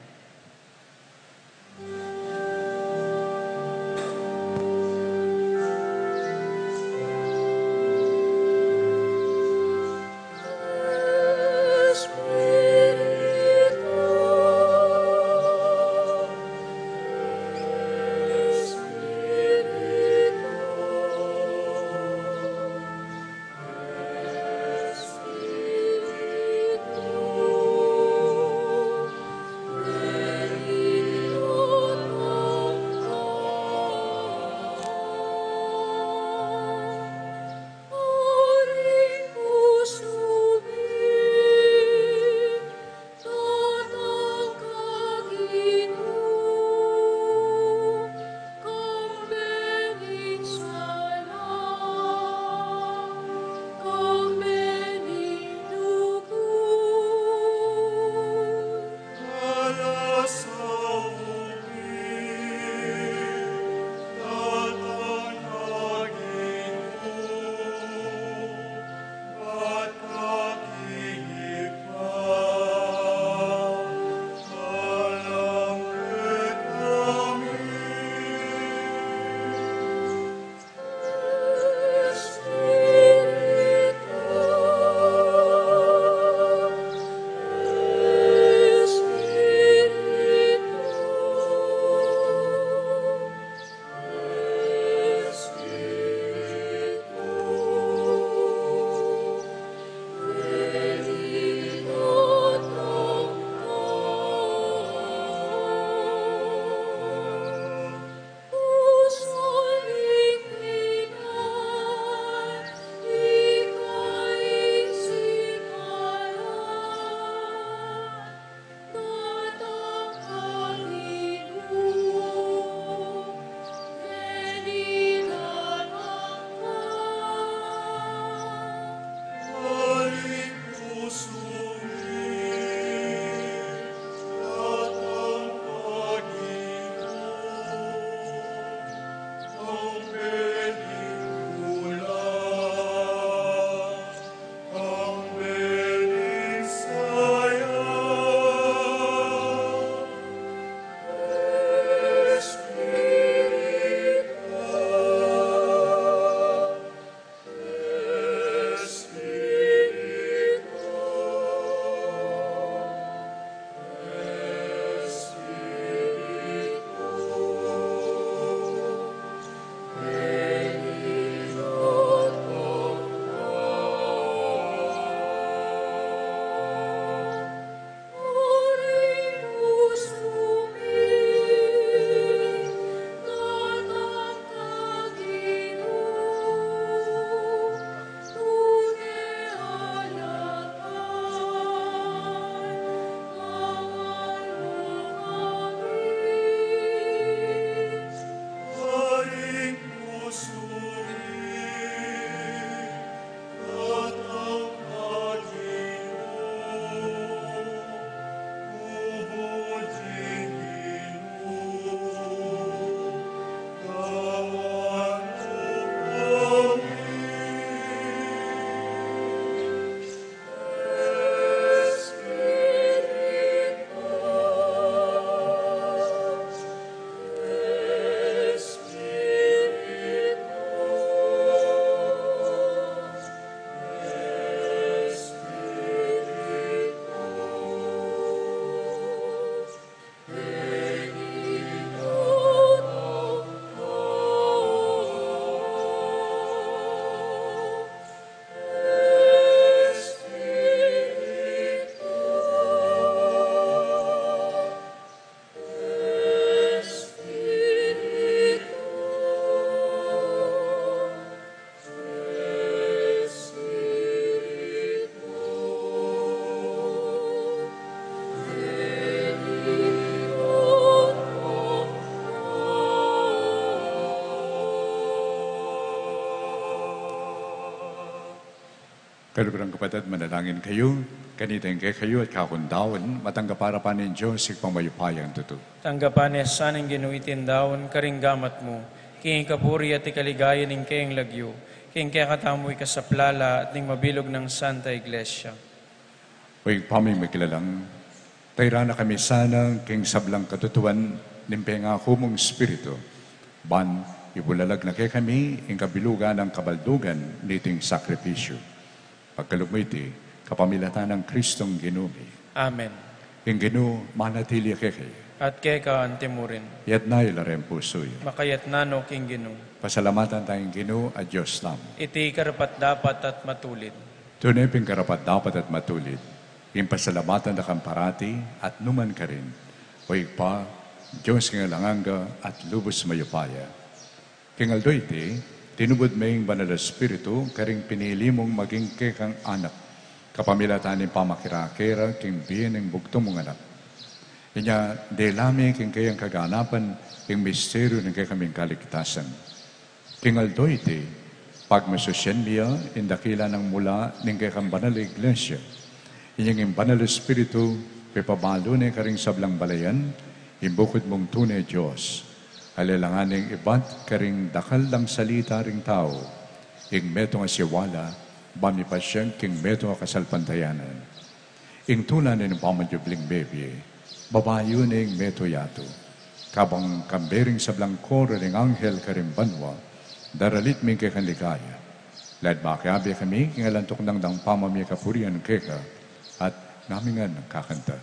Kaluguran ku, kapatad, manalangin kayu, kanita ing kekayu at kakung daun, matanggap arapan ning Dios Ibpang mayupayang tutu. Tanggapan na sa ning Ginu iting daun karing gamat mu, king ikapuri at ikaligaya ning kayang lagyu, king kekatamu ikasaplala at ning mabilug nang Santa Iglesia. O Ibpa ming makilalang, tayra na kami sana king sablang katutuan ning pengaku mung Espiritu, ban ibulalag na kekami ing kabilugan nang kabaldugan niting sakripisyu. Pagkalub mu iti, kapamilatan nang Kristong Ginu mi. Amen. Ing Ginu manatili kekayu. At keka antimurin. Iyatas yu la ring pusu yu. Makayatas no king Ginu. Pasalamatan taya ing Ginu a Dios tamu. Iti karapat-dapat at matulid. Tune pin karapat-dapat at matulid, ing pasalamatan da kang parati at nukarin man, O Ibpa, Dios king alang angga at lubus mayupaya. King aldo iti, tinubud me ing Banal a Espiritu karing pinili mung maging kekang anak, kapamilatan ning pamakirake ra king bie ning bugtung mung anak. Inya, dela mi king kayang kaganapan ing misteryu ning kekaming kaligtasan. King aldo iti, pagmasusian mi ya ing dakila nang mula ning kekang banal a Iglesia. Inyang ing Banal a Espiritu, pepabalu ne karing sablang balayan ing bukud mung tune Dios. Alang angga neng ibat karing dakal dang salita ring tau ing metung a siwala, ban mipasiag king metung a kasalpantayanan. Ing tula na ning pamanjubling mebie, babayu ne ing metung yatu. Kabang kambe ring sablang koro ning anghel karing banua, daralit mi ing kekang ligaya. Lalung makiabe kami king alang tuknang dang pamamie kapurian keka, at ngamingan kakanta.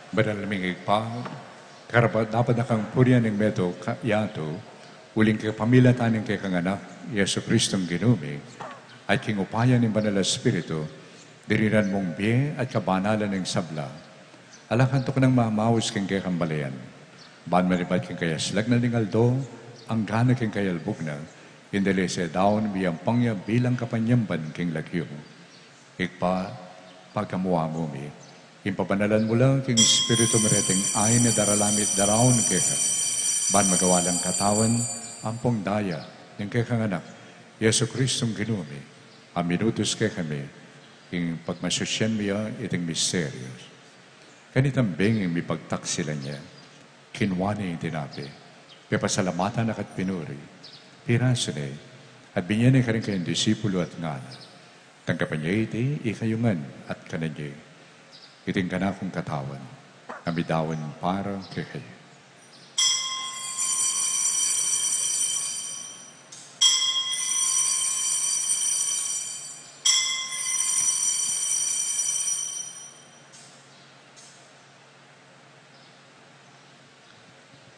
Banal ming Ibpa, karapat-dapat na kang purian ing metung yatu, uling kapamilatan ning kekang Anak, Jesucristong Ginu mi, at king upaya ning Banal a Espiritu, dirinan mung bie at kabanalan ning sabla. Ala kang tuknang mamaus king kekang balayan, ban manibat king kayaslag na ning aldo, anggana king kayalbug na, ing dalisedaun miyampang ya bilang kapanyamban king lagyu mu. Ibpa, pagamu-amu mi, ing pabanalan mu la king Espiritu mu reting ain a daralan mi at daraun keka, ban magawa lang katawan ampong daya ning kekang Anak, Jesucristong Ginu mi, a minutus kekami, ing pagmasusian mi ya iting misteryu. Kanitang bengi mipagtaksilan ya, kinua ne ing tinape, pepasalamatan na ka't pinuri, pirasu ne, at binie ne karing kayang disipulu at ngana: Tanggapan ye iti, ikayu ngan, at kanan ye. Iti ing kanakung katawan, a midaun para kekayu.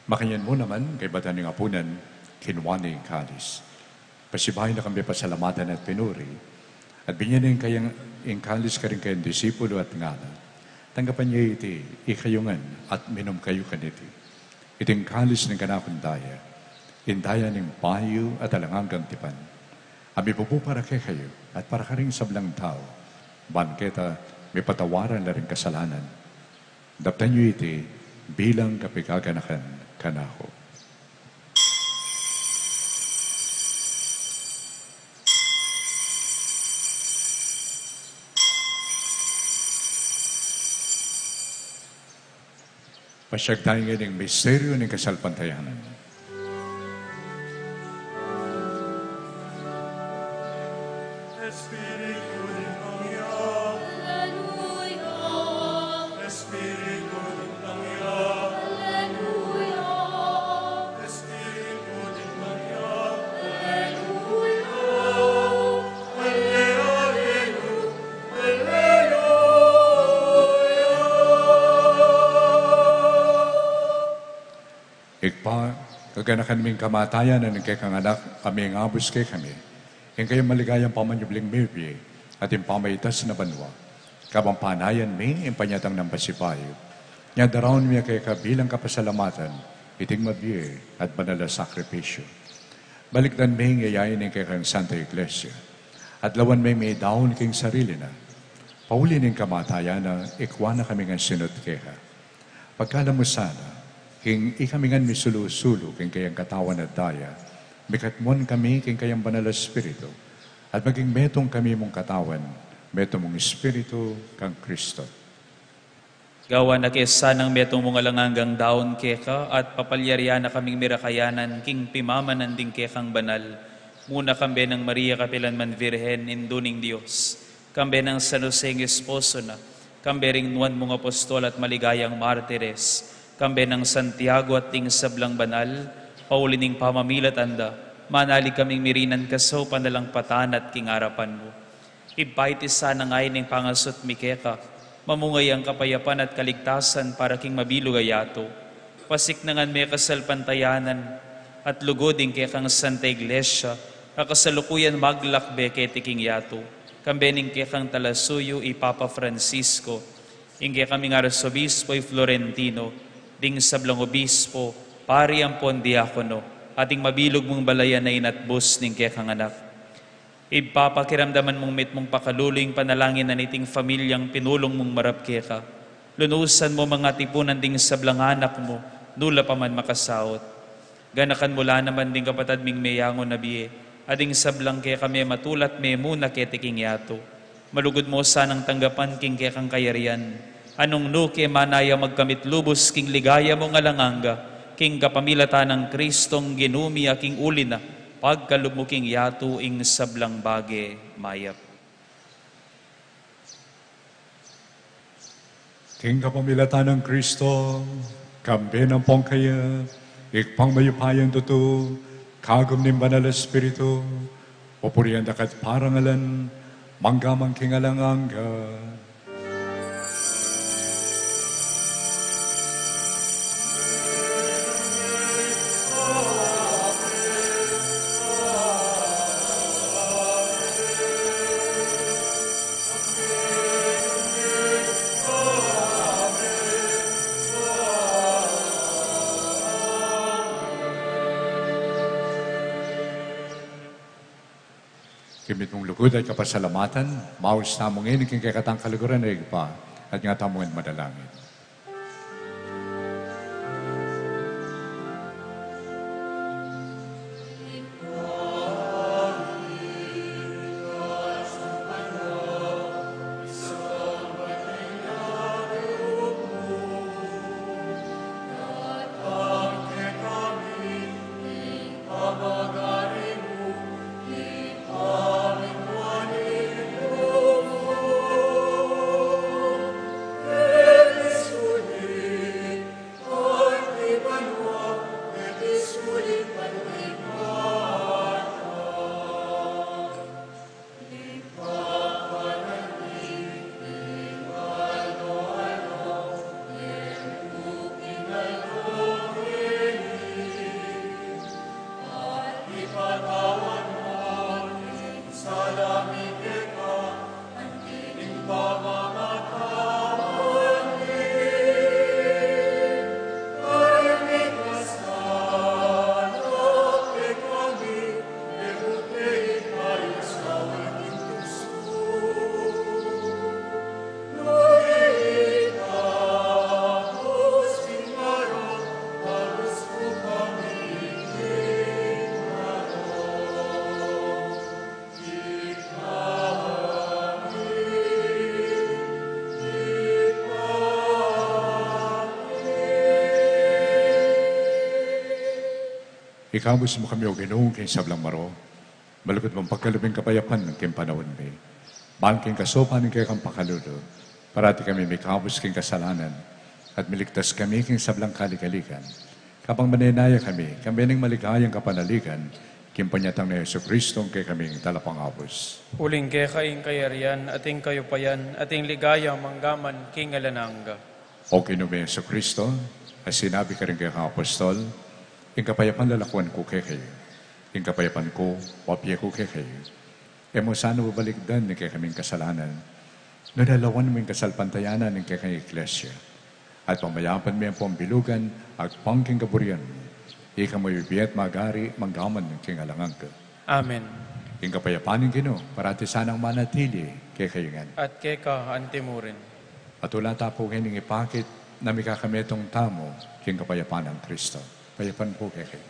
Makanyan mu naman, kaybat da ning apunan, kinua ne ing kalis. Pasibayu na kang pepasalamatan at pinuri, at binie ne ing kayang, ing kalis karing kayang disipulu at ngana: Tanggapan ye iti, ikayu ngan, at minum kayu kaniti. Iting kalis ning kanakung daya, ing daya ning bayu at alang anggang tipan, a mibubu para kekayu at para karing sablang tau, ban keta mipatawaran la ring kasalanan. Daptan yu iti bilang kapaganakan kanaku. Pasiag tamu ngeni ing misteryu ning kasalpantayanan. Espiritu ning Panginoon. Aleluya. Espiritu ning Panginoon. Aleluya. Espiritu ning Panginoon. Aleluya. Ale-, aleluya. Aleluya. Ibpa, kaganakan ming kamatayan ning kekang Anak, a mingabus kekami ing kayang maligayang pamanyubling mebie at ing pamaitas na banua, kabang panayan mi ing panyatang nang pasibayu. Nya daraun mi keka bilang kapasalamatan iting mabie at banal a sakripisyu. Balikdan mi ing yayain ning kekang Santa Iglesia at lawan ming midaun king sarili na. Pauli ning kamatayan na, ikwa na kami ngan sinut keka. Pagkalub mu sana, king ikami ngan misulu-sulu king kayang katawan at daya, mikatmuan kami king kayang Banal a Espiritu, at maging metung kami mung katawan, metung mung Espiritu, kang Kristo. Gawan na ke sanang metung mung alang anggang daun keka, at papalyarian na kaming mirakayanan king pimamanan ding kekang banal, muna kambe nang Maria kapilanman Virgen, Indu ning Dios, kambe nang San Jose ing esposo na, kambe ring nuan mung apostol at maligayang martires, kambe nang Santiago at ding sablang banal, pauli ning pamamilatan da, manalig kaming mirinan kasaupan na lang patanas king arapan mu. Ibpa, iti sana ngeni ing pangasut mi keka, mamung ing kapayapan at kaligtasan para king mabilug a yatu. Pasiknangan me kasalpantayanan at lugud ing kekang Santa Iglesia, a kasalukuyan maglakbe keti king yatu, kambe ning kekang talasuyu i Papa Francisco, ing kekaming Arsobispo i Florentino, ding sablang obispo, pari ampon diakono, at ing mabilug mung balayan a inatbus ning kekang Anak. Ibpa, pakiramdaman mung mitmung pakalulu ing panalangin na niting pamilyang pinulung mung marap keka. Lunusan mu mang atipunan ding sablang anak mu, nu la pa man makasaut. Ganakan mu la naman ding kapatad ming meyangu na bie, at ding sablang keka me matula at memuna keti king yatu. Malugud mu sanang tanggapan king kekang kayarian, nung nu ke manaya magkamit lubus king ligaya mung alang angga, king kapamilatan nang Kristong Ginu mi a king uli na, pagkalub mu king yatu ing sablang bage mayap. King kapamilatan nang Kristo, kambe nang pongkaya, Ibpang mayupayang tutu, kagum ning Banal a Espiritu, pupurian da ka at parangalan, mangga man king alang angga. King mitmung lugud at kapasalamatan, maus tamu ngeni king kekatang kaluguran a Ibpa, at nga tamu ngan manalangin. Ikabus mu kami, O Ginu, king sablang marok, malugud mung pagkalub ing kapayapan king panaun mi. Ban king kasupan ning kekang pakalulu, parati kami mikabus king kasalanan, at miligtas kami king sablang kaligaligan. Kabang manenaya kami, kami ning maligayang kapanaligan, king panyatang nang Jesucristo, ing kekaming Talapangabus. Uling keka ing kayarian, at ing kayupayan, at ing ligaya manggaman king alang angga. O Ginu ming Jesucristo, a sinabi karing kekang apostol, ing kapayapan lalakuan ku kekayu, ing kapayapan ku, ibie ku kekayu. E mu sana babalikdan ing kekaming kasalanan, nune lawan mu ing kasalpantayanan ning kekang Iglesia, at pamayapan me ampong bilugan agpang king kaburian mu. Ika mabibie at magari manggaman king alang angga. Amen. Ing kapayapan ning Ginu parati sanang manatili kekayu ngan. At keka anti mu rin. At ula ta pu ngening ipakit na mikakametung tamu king kapayapan nang Kristo. Kapayapan pu kekayu.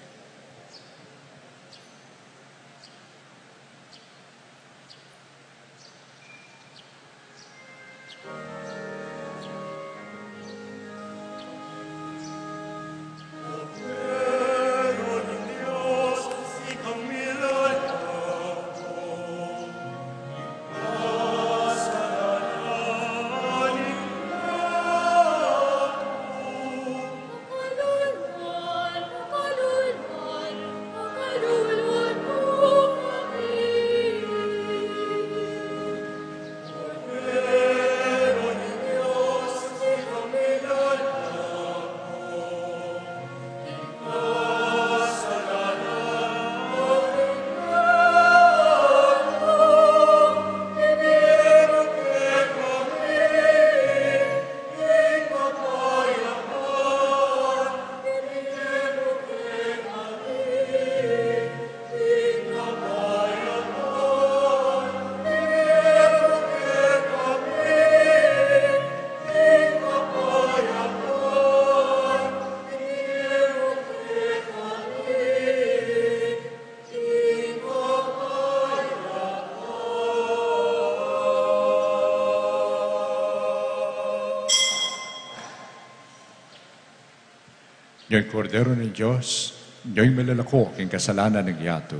Ing Kordero ning Dios, ing milalako king kasalanan ning yatu.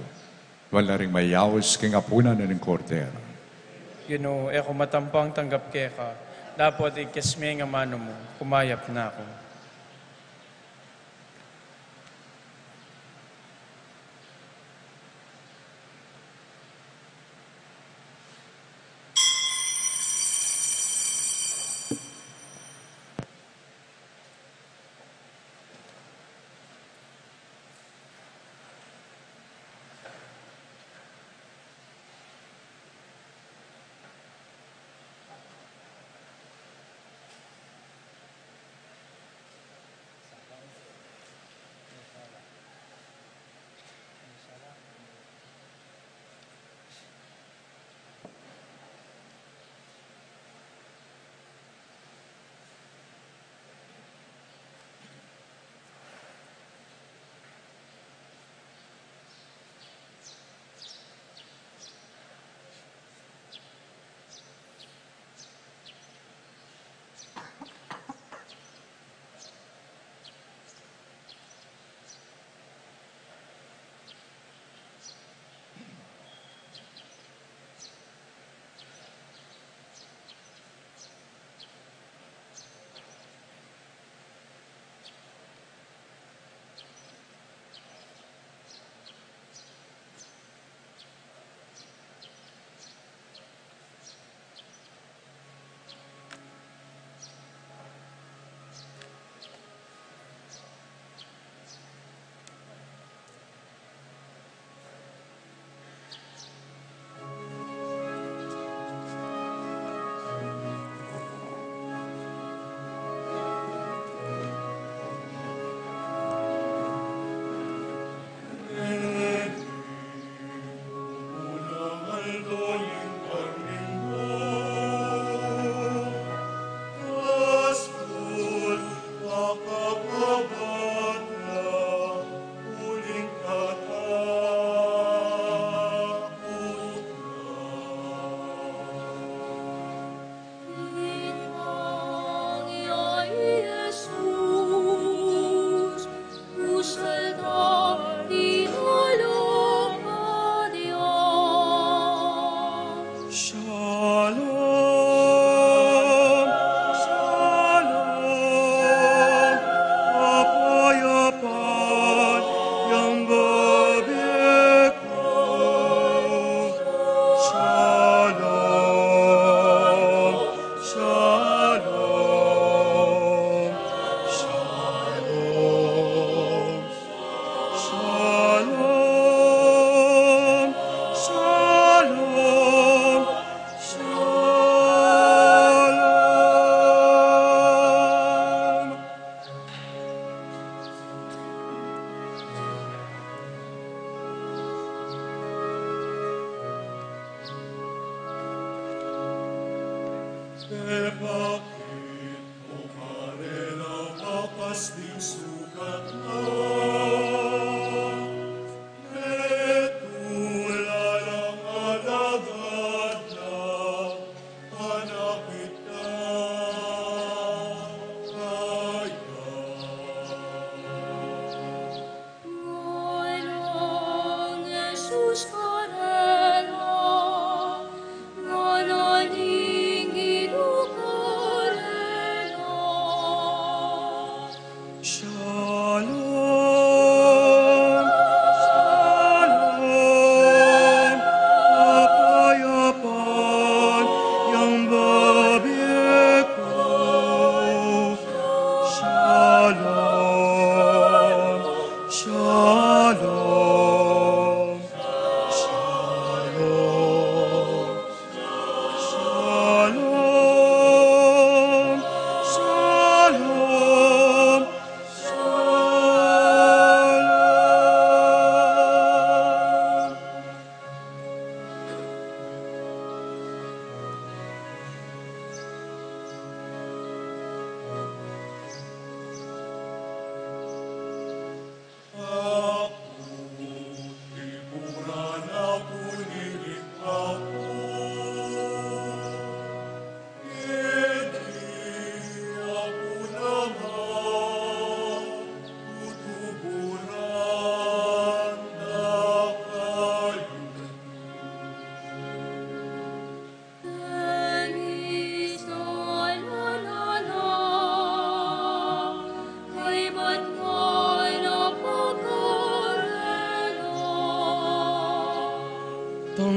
Nuan la ring mayayaus king apunan ning Kordero. Ginu, e ku matampang tanggap keka, dapot igkas me ing amanu mu, kumayap na ku.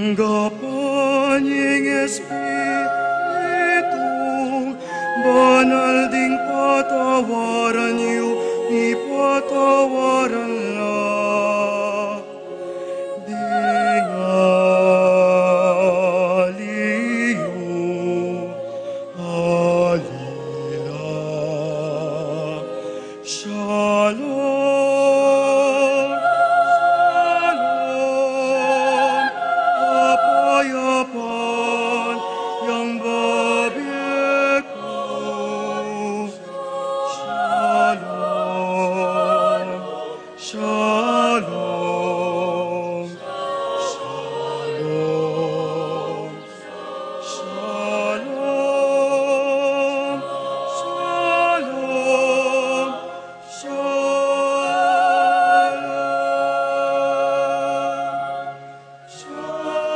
Tanggapan ing Espiritung Banal ding patawaran yu, ipatawaran la ding ali yu, ali la. Shalom, shalom, kapayapan yang babie ku. Shalom, shalom, shalom. Shalom, shalom, shalom, shalom.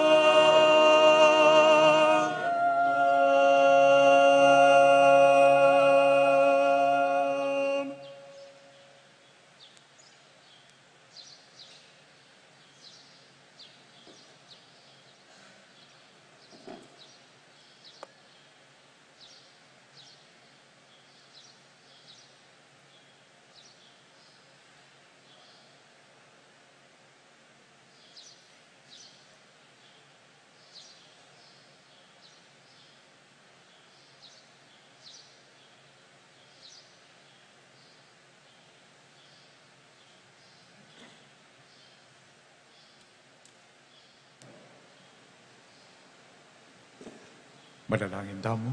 Manalangin tamu.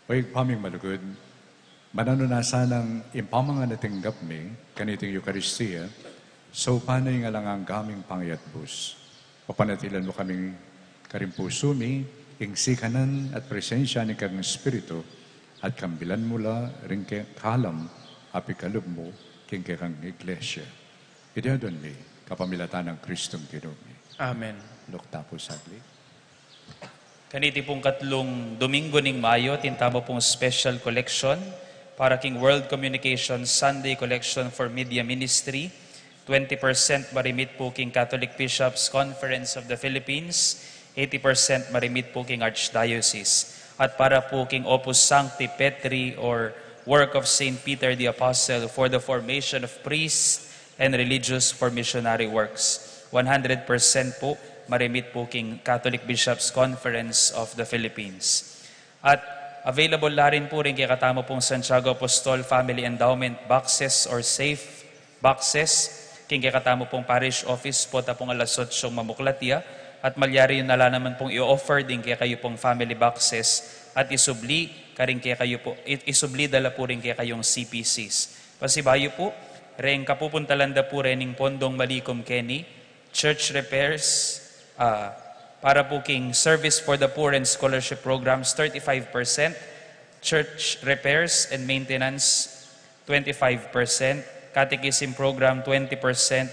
O Ibpa ming malugud, mananu na sanang ing pamanganatinggap mi kaniting Eukaristia, saupan na ing alang angga ming pangayatbus. Papanatilan mu kami karing pusu mi, ing sikanan at presensya ning kekang Espiritu, at kambilan mu la ring kekalam a pikalub mu king kekang Iglesia. Iti adwan mi kapamilatan nang Kristong Ginu mi. Amen. Lukta pu saglit. Kaniti pung katlung Domingo ning Mayo, atin tamu pung special collection para king World Communication Sunday Collection for Media Ministry. Twenty percent marimit pu king Catholic Bishops' Conference of the Philippines, eighty percent marimit pu king Archdiocese. At para pu king Opus Sancti Petri or Work of Saint Peter the Apostle for the formation of priests and religious for missionary works, one hundred percent pu marimit pu king Catholic Bishops' Conference of the Philippines. At available la rin pu ring kekatamu pung Santiago Apostol Family Endowment boxes or safe boxes. King kekatamu pung parish office pu, ta pung alas otsong mamuklat ya, at malyari yu na la naman pung i-offer ding kekayu pung family boxes at isubli karing kekayu pu, i-, isubli da la pu ring kekayung C P Cs. Pasibayu pu, reng kapupuntalan da pu rening pondong malikum keni, church repairs, ah, para pu king service for the poor and scholarship programs, thirty-five percent, church repairs and maintenance, twenty-five percent, catechism program, twenty percent,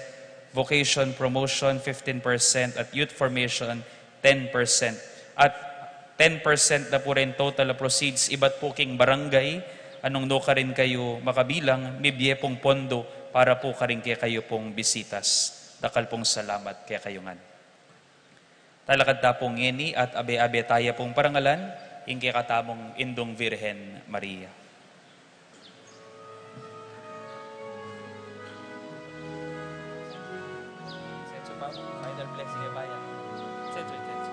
vocation promotion, fifteen percent, at youth formation, ten percent. At ten percent na pu rin total a proceeds ibat pu king barangay, anung nukarin kayu makabilang, mibie pung pondo para pu karing kekayu pung bisitas. Dakal pung salamat kekayu ngan. Talakad ta pu ngeni at abe-abe taya pung parangalan ing kekatamung Indung Virgen Maria. Setsu pa, final blessing e baya. Setsu, setsu.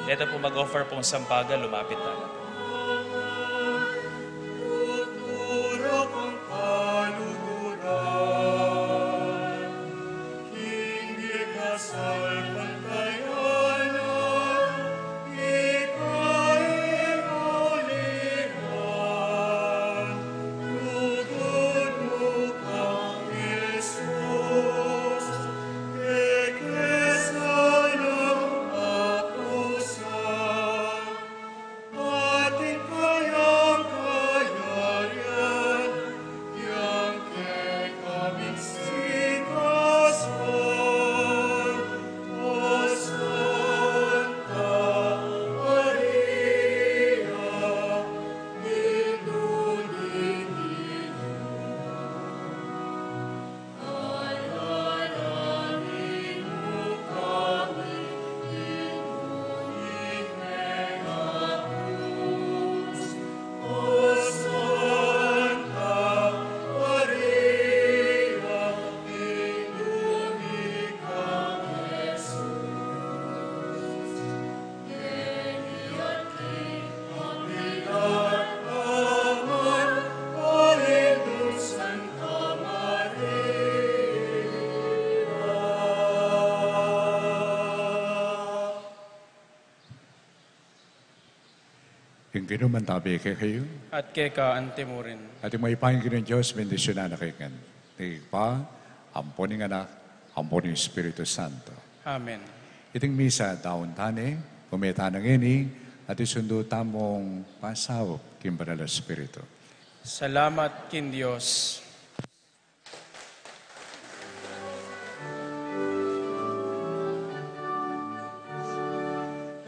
Deta pu mag-offer pung sampaga, lumapit na la pu. Ing Ginu mantabi kekayu. At keka antimurin. At ing mayupayang Ginung Dios, bendisyunan na kayu ngan ning Ibpa, ampo ning Anak, ampo ning Espiritu Santo. Amen. Iting misa, daun tane, pumeta na ngeni, at isundu tamung pasaup king Banal a Espiritu. Salamat king Dios.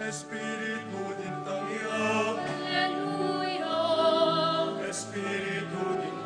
Espiritu ning Tangina. Aleluya. Espiritu ning